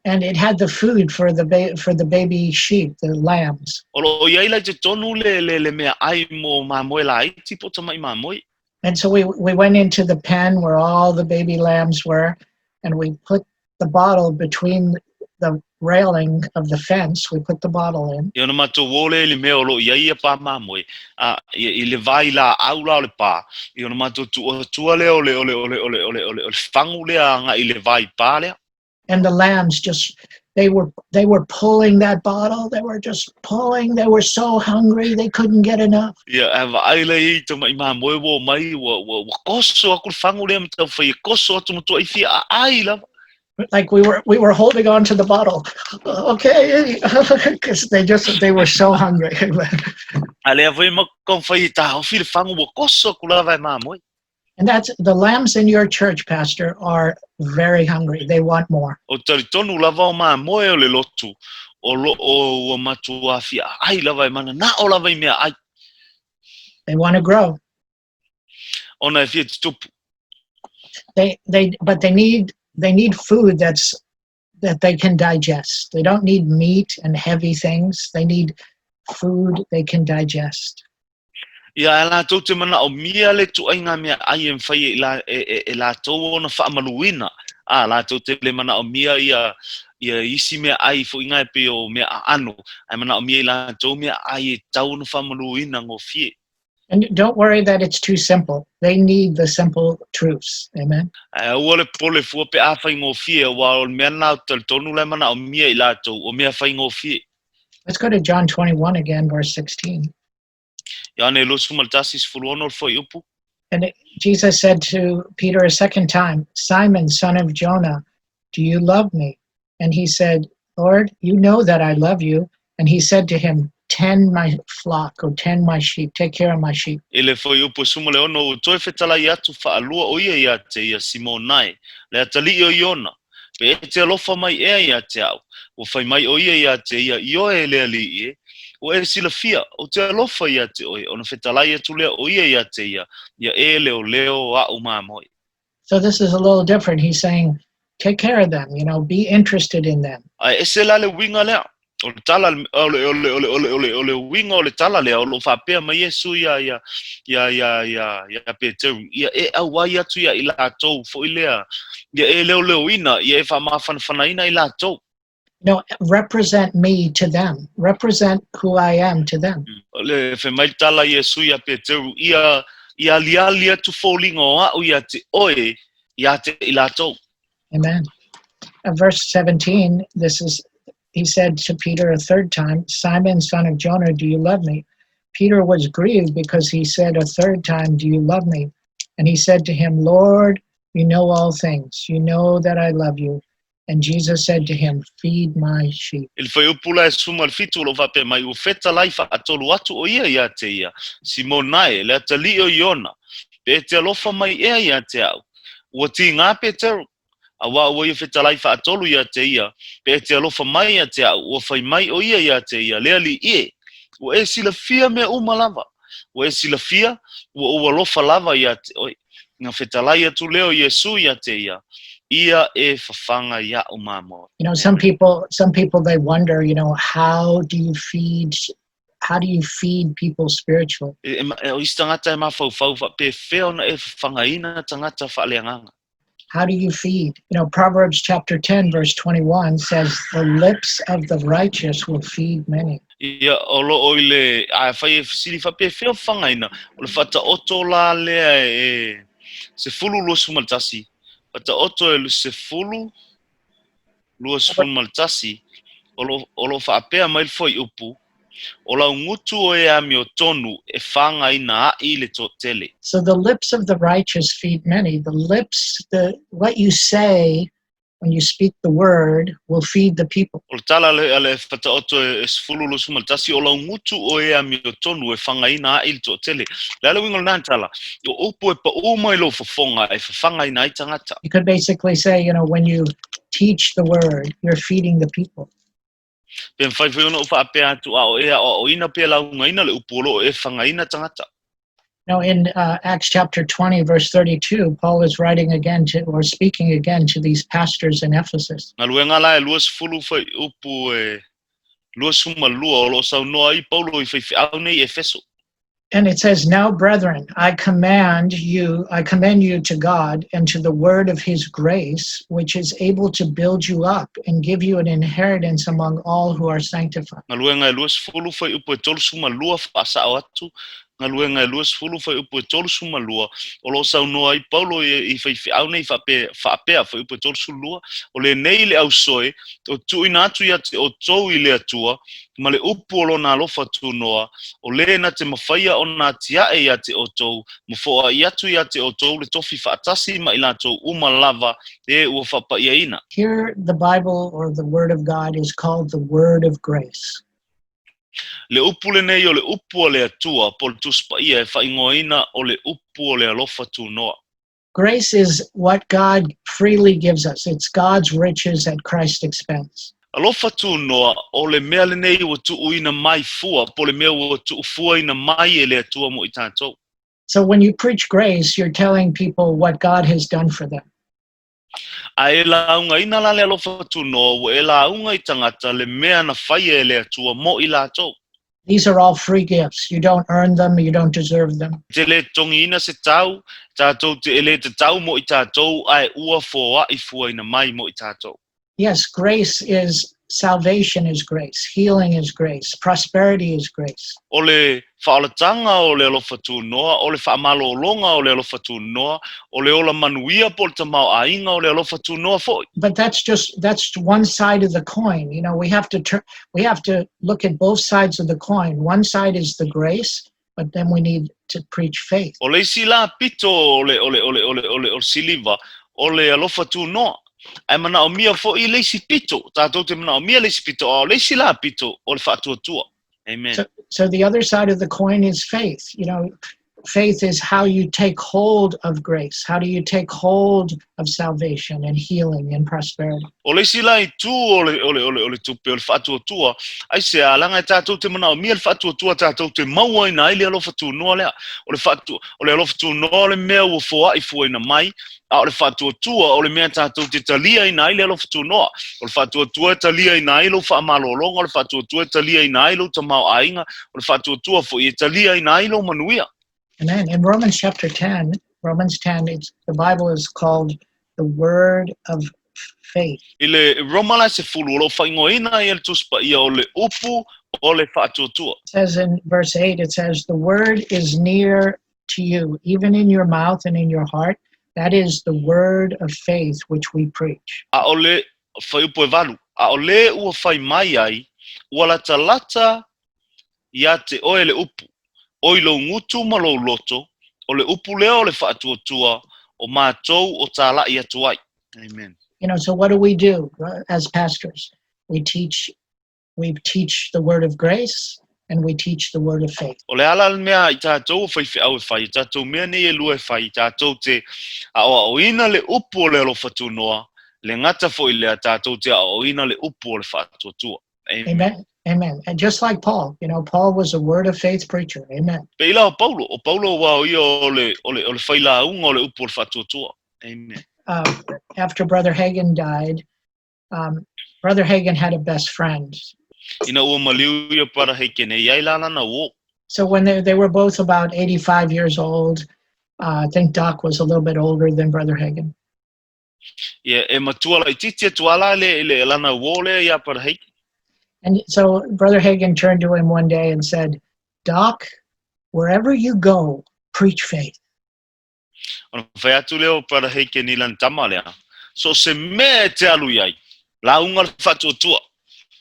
And it had the food for the baby sheep, the lambs. O lo o i ai la i totonu le, le, le meaai mo mamoe laiti po o tamaʻi mamoe. And so we went into the pen where all the baby lambs were, and we put the bottle between the railing of the fence. We put the bottle in. Ia ona matou o lea i le mea o lo o i ai ia pā mamoe, a, i, i le va i laau la o le pā, ia ona matou tuuatua lea o le, o le, o le, o le, o le, o le, o le fagu lea agai i le va i pā lea. And the lambs just, they were pulling that bottle. They were just pulling. They were so hungry they couldn't get enough. Ia, ae vaai lea i tamaʻi mamoe ua omai, ua, ua, ua koso aku le fagu lea ma taumafai e koso atu matuaʻi fia aai lava. Like we were holding on to the bottle, okay, because they were so hungry. A lea foi ma taumafai e taofi le fagu ua koso aku lava e mamoe. And that's the lambs in your church, Pastor, are very hungry. They want more. O talitonu lava o mamoe o le lotu o loo ua matuā fia aai lava e mananao lava i meaai. They want to grow. Ona e fia tutupu. They but they need food that they can digest. They don't need meat and heavy things. They need food they can digest. Ia, ae latou te manaomia le tuaiga meaai e mafai e, la, e, e, e latou ona faamaluina. A, latou te le manaomia ia, ia isi meaai foʻiga e pei o mea aano, ae manaomia i latou meaai e tatau ona faamaluina gofie. And don't worry that it's too simple. They need the simple truths. Amen. Ae aua le popole fua pe a faigofie, aua o le mea lena ou te talitonu la e manaomia i latou, o mea faigofie. Let's go to John 21 again, verse 16. Ioane 21, 16 le fuaiupu. And Jesus said to Peter a second time, "Simon, son of Jonah, do you love me?" And he said, "Lord, you know that I love you." And he said to him, "Tend my flock, or tend my sheep, take care of my sheep." I le fuaiupu e 16, ua toe fetalai atu faalua o ia iā te ia, Simona e, le atalii o Iona, pe e te alofa mai ea ia te au? Ua fai mai o ia iā te ia, Ioe e le Alii e, ua e silafia, ou te alofa ia te oe, ona fetalai atu lea o ia ia te ia, ia e leoleo aʻu mamoe. So this is a little different. He's saying, take care of them, be interested in them. Ae ese la le uiga lea. O le tala, o le, o le, o le, o le, o le, o le uiga o le tala lea, o lo o faapea mai Iesu ia, ia, ia, ia, ia, ia Peteru, ia e auai atu ia i latou foi lea, ia e leoleoina, ia e faamafanafanaina i latou. Represent me to them. Represent who I am to them. O le fai mai le tala a Iesu ia Peteru, ia, ia aliali atu foliga o a'u ia te oe, ia te i latou. Amen. Verse 17, this is, he said to Peter a third time, "Simon, son of Jonah, do you love me?" Peter was grieved because he said a third time, "Do you love me?" And he said to him, "Lord, you know all things. You know that I love you." And Jesus said to him, "Feed my sheep." I le fuaiupu la e 17 o lo o faapea mai, ua fetalai faatolu atu o ia ia te ia, Simona e, le atalii o Iona, pe e te alofa mai ea ia te au? Ua tigā Peteru, auā ua ia fetalai faatolu ia te ia, pe e te alofa mai ia te au, ua fai mai o ia ia te ia, le Alii e, ua e silafia mea uma lava, ua e silafia, ua ou alofa lava ia te oe. Na fetalai atu lea o Iesu ia te ia, Ia e fafaga iaʻu mamoe. Some people, they wonder, how do you feed, how do you feed people spiritually? E, e, o isi tagata e mafaufau faapefea ona e fafagaina tagata faaleagaga. How do you feed? Proverbs chapter 10, verse 21 says, "The lips of the righteous will feed many." Ia, o lo o i le, a fai e fesili faapefea o fafagaina, o le faataoto la lea e 10:21, faataoto e 10:21, o lo o faapea mai le fuaiupu, O lau gutu o e amiotonu e fagaina aʻi le toatele. So the lips of the righteous feed many. The lips, the what you say when you speak the word will feed the people. O le tala a le Faataoto e 10:21, o lau gutu o e amiotonu e fagaina aʻi le toatele. O le a le uiga o lena tala? O upu e paʻū mai lou fofoga e fafagaina ai tagata. You could basically say, when you teach the word, you're feeding the people. Pe mafai foi ona ou faapea atu, a o e aʻoaʻoina pe laugaina le upu o lo o e fagaina tagata. Now, in Acts chapter 20, verse 32, Paul is writing again to, or speaking again to these pastors in Ephesus. Galuega la e 20 fuaiupu e 22 o lo o saunoa ai Paulo i faifeau nei i Efeso. And it says, "Now, brethren, I command you, I commend you to God and to the word of his grace, which is able to build you up and give you an inheritance among all who are sanctified." Galuega e 20 fuaiupu e 32 faasao atu, Galuega e 20 fuaiupu e 32, o lo o saunoa ai Paulo i faifeau nei faapea, fuaiupu e 32, O lenei le ausoe, o tuuina atu ia te outou i le Atua, ma le upu o lona alofa tunoa, o le na te mafaia ona atiaʻe ia te outou, ma foai atu ia te outou le tofi faatasi ma i latou uma lava e ua faapaiaina. Here the Bible or the Word of God is called the Word of Grace. Le upu lenei o le upu a le Atua po o le Tusi Paia e faaigoaina o le upu o le alofa tunoa. Grace is what God freely gives us. It's God's riches at Christ's expense. Alofa tunoa, o le mea lenei ua tuuina mai fua, po o le mea ua tuufuaina mai e le Atua mo i tatou. So when you preach grace, you're telling people what God has done for them. A e laugaina la le alofa tunoa, ua e lauga i tagata le mea na faia e le Atua mo i latou. These are all free gifts. You don't earn them, you don't deserve them. Te le totogiina se tau, tatou te e le tatau mo i tatou, ae ua foai fuaina mai mo i tatou. Yes, grace is salvation is grace, healing is grace, prosperity is grace. O le faaolataga o le alofa tunoa, o le faamalologa o le alofa tunoa, o le ola manuia po o le tamaoaiga o le alofa tunoa foi. But that's one side of the coin. We have to look at both sides of the coin. One side is the grace, but then we need to preach faith. O le isi la pito o le siliva, o le alofa tunoa. Ae manaomia foi le isi pito, tatou te manaomia le isi pito, a o le isi la pito o le faatuatua. Amen. So the other side of the coin is faith. You know, Faith is how you take hold of grace. How do you take hold of salvation and healing and prosperity? O le isi la itu o le, o le, o le, o le tupe, o le faatuatua, aisea, leaga e tatou te manaomia le faatuatua tatou te mauaina ai le alofa tunoa lea. O le, faatu, o le alofa tunoa o le mea ua foai fuaina mai, a o le faatuatua o le mea tatou te taliaina ai le alofa tunoa. O le faatuatua e taliaina ai lou faamalologa, o le faatuatua e taliaina ai lou tamaoaiga, o le faatuatua foi e taliaina ai lou manuia. Amen. In Romans chapter 10, Romans 10, the Bible is called the word of faith. I le Roma la 10, o lo o faaigoaina ai e le Tusi Paia o le upu o le faatuatua. It says in verse 8, it says, "The word is near to you, even in your mouth and in your heart. That is the word of faith which we preach." A o le fuaiupu e 8, a o le ua fai mai ai, ua latalata ia te oe le upu, o i lou gutu ma lou loto, o le upu lea o le faatuatua o matou o tālaʻi atu ai. Amen. So what do we do as pastors? We teach the word of grace and we teach the word of faith. O le ala le mea i tātou o faifeau e fai, i tātou mea nei e lua e fai, i tātou te aoaoina le upu o le alofa tunoa, le gata foi lea tātou te aoaoina le upu o le faatuatua. Amen. Amen. Amen. And just like Paul, Paul was a word of faith preacher. Amen. Pei la o Paulo, o Paulo ua o ia o le failauga o le upu o le faatuatua. Amen. After Brother Hagin died, Brother Hagin had a best friend. Ina ua maliu ia Brother Hagin e iai la lana uō. So when they were both about 85 years old, I think Doc was a little bit older than Brother Hagin. Ia, e matua laitiiti atu ala le lana uō lea ia Brother Hagin. And so Brother Hagin turned to him one day and said, "Doc, wherever you go, preach faith." Ona fai atu lea o Brother Hagin i lana tama lea. So se mea e te alu iai, lauga le faatuatua.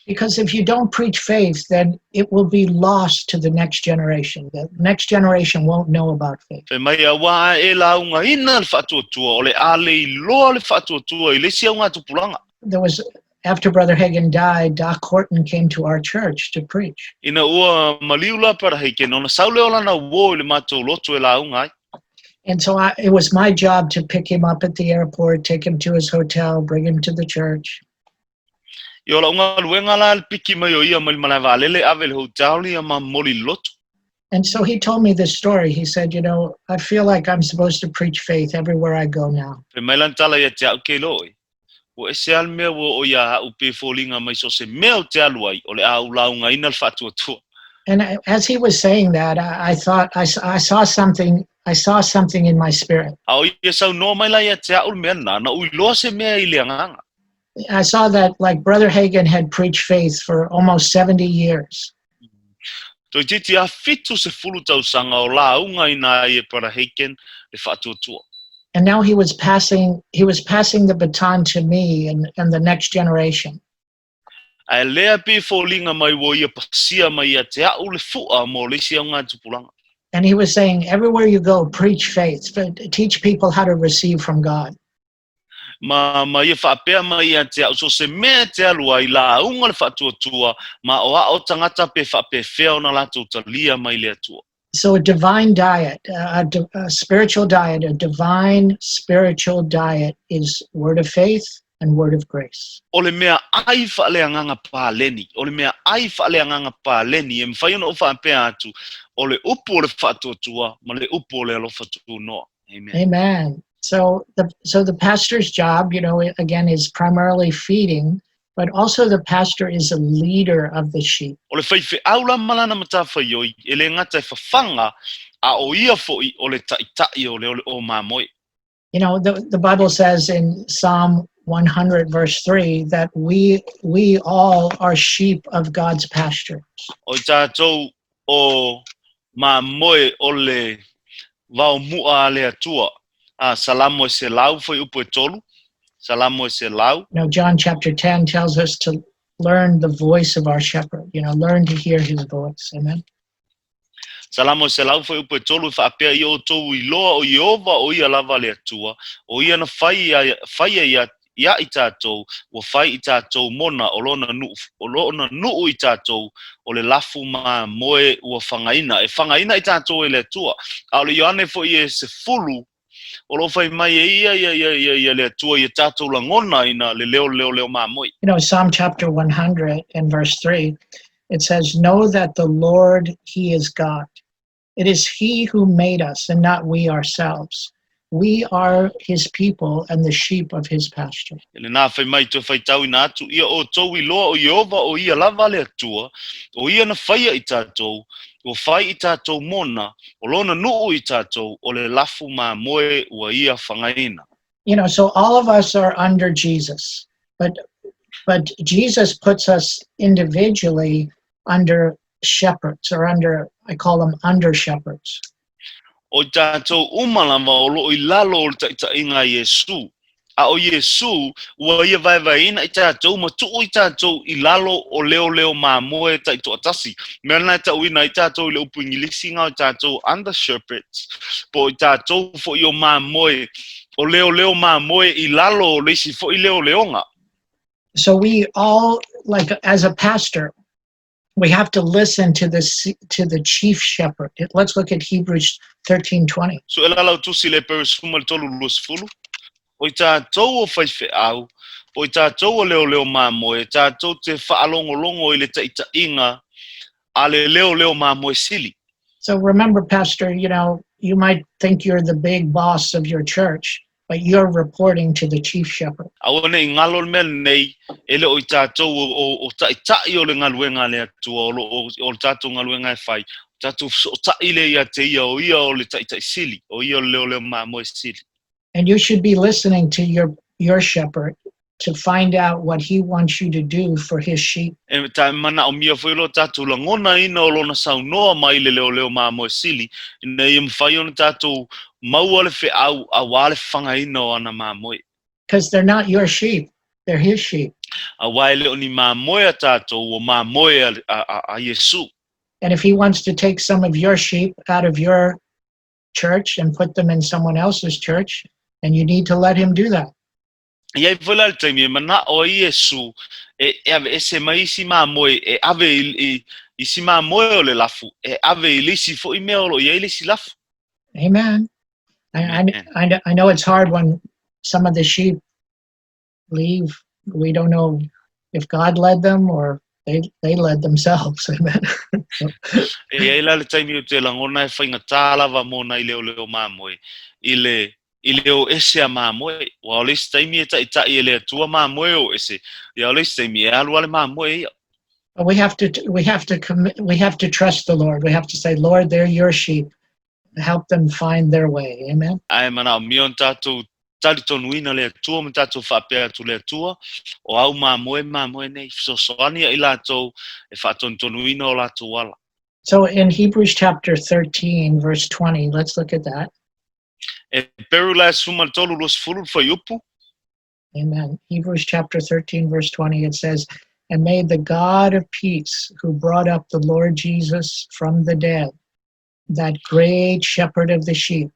Because if you don't preach faith, then it will be lost to the next generation. The next generation won't know about faith. Fai mai auā e laugaina le faatuatua, o le a le iloa le faatuatua i le isi augatupulaga. There was, after Brother Hagin died, Doc Horton came to our church to preach. Ina ua maliu la Brother Hagin, ona sau lea o lana uō i le matou lotu e lauga ai. And so it was my job to pick him up at the airport, take him to his hotel, bring him to the church. I o la'u galuega la le piki mai o ia mai le malae vaalele ave le hotel ia ma momoli i le lotu. And so he told me this story. He said, "I feel like I'm supposed to preach faith everywhere I go now." Fai mai lana tala ia te a'u ke iloa ʻoe. Ua ese lava le mea ua oo iā a'u pei e foliga mai so o se mea ou te alu ai, o le a ou laugaina le faatuatua. And as he was saying that, I thought I saw something in my spirit. A o ia saunoa mai la ia te a'u le mea lena, na ou iloa se mea i le agaga. I saw that, like, Brother Hagin had preached faith for almost 70 years. Toeitiiti a 70 tausaga o lauga ina ai e Brother Hagin le faatuatua. And now he was passing the baton to me and the next generation. Ae lea pei e foliga mai ua ia pasia mai ia te a'u le fu'a mo le isi augatupulaga. And he was saying, "Everywhere you go, preach faith, but teach people how to receive from God." Ma ia faapea mai ia te a'u so se mea e te alu ai lauga le faatuatua ma o a'o tagata pe faapefea ona latou talia mai le Atua. So a divine diet, a spiritual diet, a divine spiritual diet is word of faith and word of grace. O le mea ai faaleagaga paleni, o le mea ai faaleagaga paleni, e mafai ona ou faapea atu, o le upu o le faatuatua ma le upu o le alofa tunoa. Amen. Amen. So the pastor's job, again, is primarily feeding, but also the pastor is a leader of the sheep. O le faifeau la ma lana matafaioi, e le gata e fafaga, a o ia foʻi o le taʻitaʻi o le ole o mamoe. The Bible says in Psalm 100 verse 3 that we all are sheep of God's pastures. O i tātou o mamoe o le vaomuʻa a le Atua. A Salamo e 100 fuaiupu e 3. Salamo e 100. John chapter 10 tells us to learn the voice of our shepherd, learn to hear his voice. Amen. Salamo e 100 fuaiupu e 3 e faapea ia outou iloa o Ieova o ia lava le Atua. O ia na fai faia ia iā i tātou, ua fai i tātou mona, o lona nuʻu, o lona nuʻu i tātou, o le lafu mamoe ua fagaina. E fagaina i tātou e le Atua. A o le Ioane foi e 10, o lo o fai mai e ia ia ia ia ia le Atua ia tātou lagona ina le leo leoleo mamoe. Psalm chapter 100 and verse 3, it says, "Know that the Lord, He is God. It is He who made us and not we ourselves. We are His people and the sheep of His pasture." E lenā fai mai toe faitauina atu, ia outou iloa o Ieova o ia lava le Atua, o ia na faia i tātou, ua fai i tātou mona, o lona nuʻu i tātou, o le lafu mamoe ua ia fagaina. So all of us are under Jesus, but Jesus puts us individually under shepherds, or under, I call them under shepherds. O i tātou uma lava o loo i lalo o le taʻitaʻiga a Iesū. A o Iesū, ua ia vaevaeina i tātou ma tuu i tātou i lalo o leoleo mamoe taʻitoatasi. Mea lena e taʻuina ai tātou i le upu Igilisi ga o i tātou under shepherds, po o i tātou foʻi o mamoe, o leoleo mamoe i lalo o le isi foʻi leoleoga. So we all, like as a pastor, we have to listen to the chief shepherd. Let's look at Hebrews 13:20. So e lalau tusi le Heberi 13:20, o i tātou o faifeau, o i tātou o leoleo mamoe, tātou te whaalongolongo i le taʻitaʻiga a le leoleo mamoe sili. So remember, Pastor, you might think you're the big boss of your church, but you're reporting to the chief shepherd. Aua nei ngalo le mea lenei, e le o i tātou o taʻitaʻi o le galuega a le Atua, o, lo, o le tātou galuega e fai, tātou fesoʻotaʻi le ia te ia o ia o le taʻitaʻi sili, o ia o le leoleo mamoe sili. And you should be listening to your shepherd to find out what he wants you to do for his sheep. E ta manaʻomia foi lo tātou lagona ina o lona saunoa mai le leoleo mamoe sili, ina ia mafai ona tātou maua le feʻau auā le fagaina o ana mamoe. Because they're not your sheep, they're his sheep. Auā e le o ni mamoe a tātou, o mamoe a Iesu. And if he wants to take some of your sheep out of your church and put them in someone else's church, and you need to let him do that. Ia i foi la le taimi e manaʻo ai Iesu e aveese mai isi mamoe e ave i isi mamoe o le lafu e ave i le isi foʻi mea o loo i ai le isi lafu. Amen. Amen. I know it's hard when some of the sheep leave. We don't know if God led them or they led themselves. Amen. E ai la le taimi o te lagona e faigatā lava mo nai leoleo mamoe i le o ese a mamoe. Ua o le isi taimi e taʻitaʻi e le Atua mamoe o ese. Ia o le isi taimi e alu ale mamoe ia. But we have to trust the Lord. We have to say, "Lord, they're your sheep. Help them find their way." Amen. Ae manaʻomia ona tātou talitonuina le Atua ma tātou faapea atu le Atua, o au mamoe mamoe nei, fesoasoani ai latou e faatonutonuina o latou ala. So in Hebrews chapter 13, verse 20, let's look at that. Heperu la e 13:20 le fuaiupu. Amen. Hebrews chapter 13, verse 20, it says, "And may the God of peace, who brought up the Lord Jesus from the dead, that great shepherd of the sheep,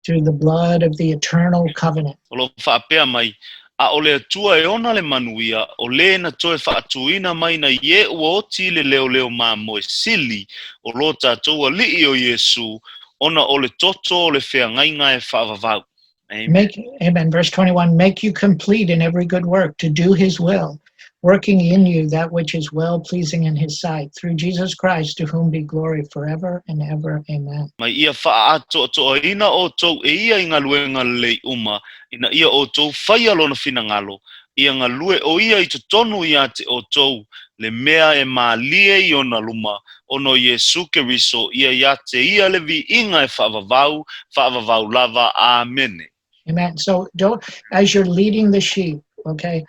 through the blood of the eternal covenant," O lo faapea mai, a o le Atua e ona le manuia, o lē na toe faatuina mai na ie ua oti le leoleo mamoe sili, o lo tātou Aliʻi o Iesu, ona o le toto o le feagaiga e faavavau. Amen. Make, amen. Verse 21, "make you complete in every good work to do his will, working in you that which is well pleasing in his sight, through Jesus Christ, to whom be glory forever and ever. Amen." Ma ia faaatoatoaina outou e ia i galuega lelei uma, ina ia outou faia lona finagalo, ia galue o ia i totonu iā te outou, le mea e mālie i ona luma, ona o Iesu Keriso, ia iā te ia le viiga e faavavau, faavavau lava. Amene. Amen. So don't, as you're leading the sheep, okay,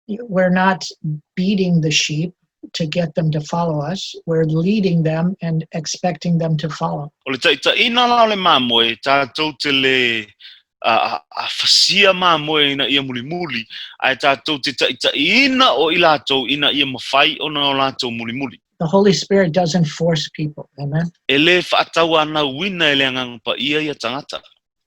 we're not beating the sheep to get them to follow us. We're leading them and expecting them to follow. O le taʻitaʻina la o le mamoe, tātou te le a fasia mamoe ina ia mulimuli, ae tātou te taʻitaʻiina o i latou ina ia mafai ona o latou mulimuli. The Holy Spirit doesn't force people. Amen. E lē faatauanauina e le Agaga Paia ia tagata.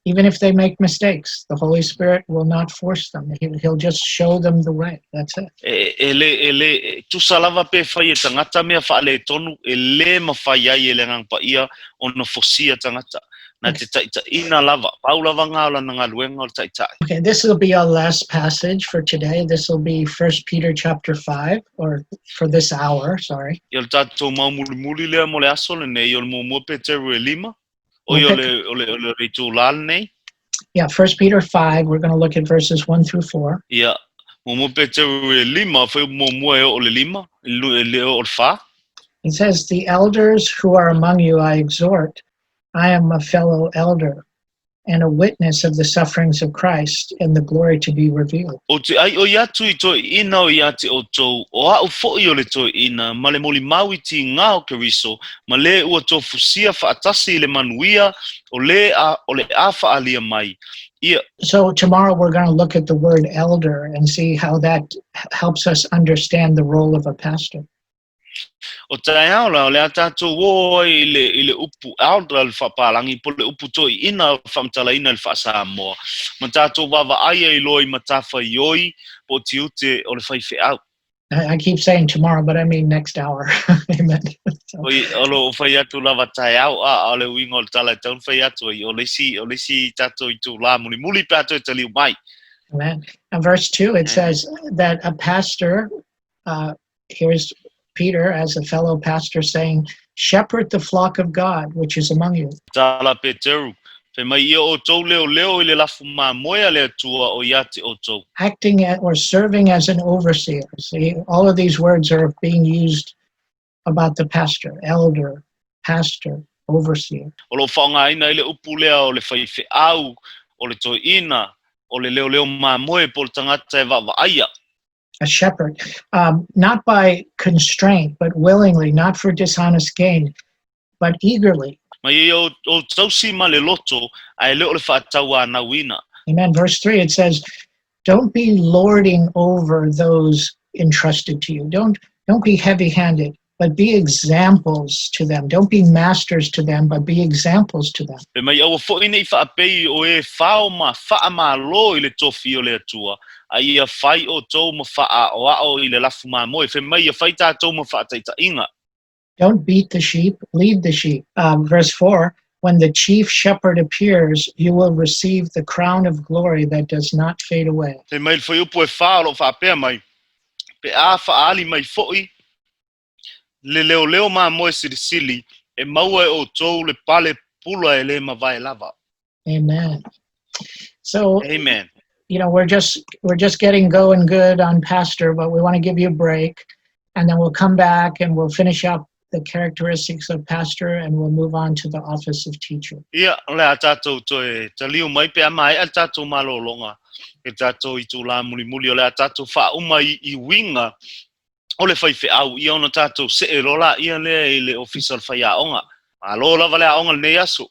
Even if they make mistakes, the Holy Spirit will not force them. He'll just show them the way. That's it. E, e le, e le, e tusa lava pe fai e tagata mea faaletonu, e lē mafai ai e le Agaga Paia ona fosia tagata. Na te taʻitaʻina lava, pau lava gā o lana galuega o le taʻitaʻi. Okay, this will be our last passage for today. This will be 1 Peter chapter 5, or for this hour, sorry. Ia o le tatou mau mulimuli lea mo le aso lenei, o le muamua Peteru e lima, oi o le, o le, o le, o le itulā lenei. Yeah, 1 Peter 5, we're going to look at verses 1 through 4. Ia, muamua Peteru e lima, fuaiupu muamua e oo i le lima, e le oo i le fā. It says, The elders who are among you I exhort, I am a fellow elder and a witness of the sufferings of Christ and the glory to be revealed. Ou te ʻaiʻoi atu i toeʻina o iā te ʻoutou, ʻo aʻu foʻi o le toeʻina, ma le molimau i tīgā o Keriso, ma lē ua tofusia faʻatasi i le manuia o lē a o le a faʻalia mai ia. So tomorrow we're going to look at the word elder and see how that helps us understand the role of a pastor. O taeao la, o le a tātou ō ai i le, i le upu elder le faapālagi, po le upu toeʻina faamatalaina i le faa-Samoa, ma tātou vaavaai ai loa i matafaioi po o tiute o le faifeau. I keep saying tomorrow, but I mean next hour. Amen. So. Oi, o lo o fai atu lava taeao, a, a o le uiga o le tala e tau na fai atu ai, o le isi, o le isi tātou itulā mulimuli pe a toe taliu mai. Amen. And verse 2, it says that a pastor, here's Peter as a fellow pastor saying, Shepherd the flock of God which is among you. Tala Peteru, Fai mai ia outou leoleo i le lafu mamoe a le Atua o ia te outou. Acting at, or serving as an overseer. See, all of these words are being used about the pastor, elder, pastor, overseer. O lo o faaaogaina ai le upu lea o le faifeau, o le toeaina, o le leoleo mamoe po o le tagata e vaavaaia. A shepherd, not by constraint, but willingly, not for dishonest gain, but eagerly. Mai ia o, o tausi ma le loto, ae le o le faatauanauina. Amen. Verse 3, it says, Don't be lording over those entrusted to you. Don't, don't be heavy handed, but be examples to them. Don't be masters to them, but be examples to them. Fai mai, Aua foʻi nei faapei o e fao ma faamalo i le tofi o le Atua, a ia fai outou ma faaaoao i le lafu mamoe. Fai mai, ia fai tatou ma faataitaiga. Don't beat the sheep, lead the sheep. Verse 4 When the chief shepherd appears, you will receive the crown of glory that does not fade away. Fai mai le fuaiupu e fā o lo o faapea mai, Pe a faaali mai foʻi le leoleo mamoe silisili, e maua e outou le pale pula e lē mavae lava. Amen. So, Amen. We're just getting going good on pastor, but we want to give you a break, and then we'll come back and we'll finish up the characteristics of pastor, and we'll move on to the office of teacher. Ia, o le a tātou toe taliu mai pe a maea le tātou malōlōga i tātou itulā mulimuli, o le a tātou faauma i, i uiga o le faifeau, ia ona tātou see loa laia lea i le ofisa o le faiaoga. Malo lava le aoga lenei aso.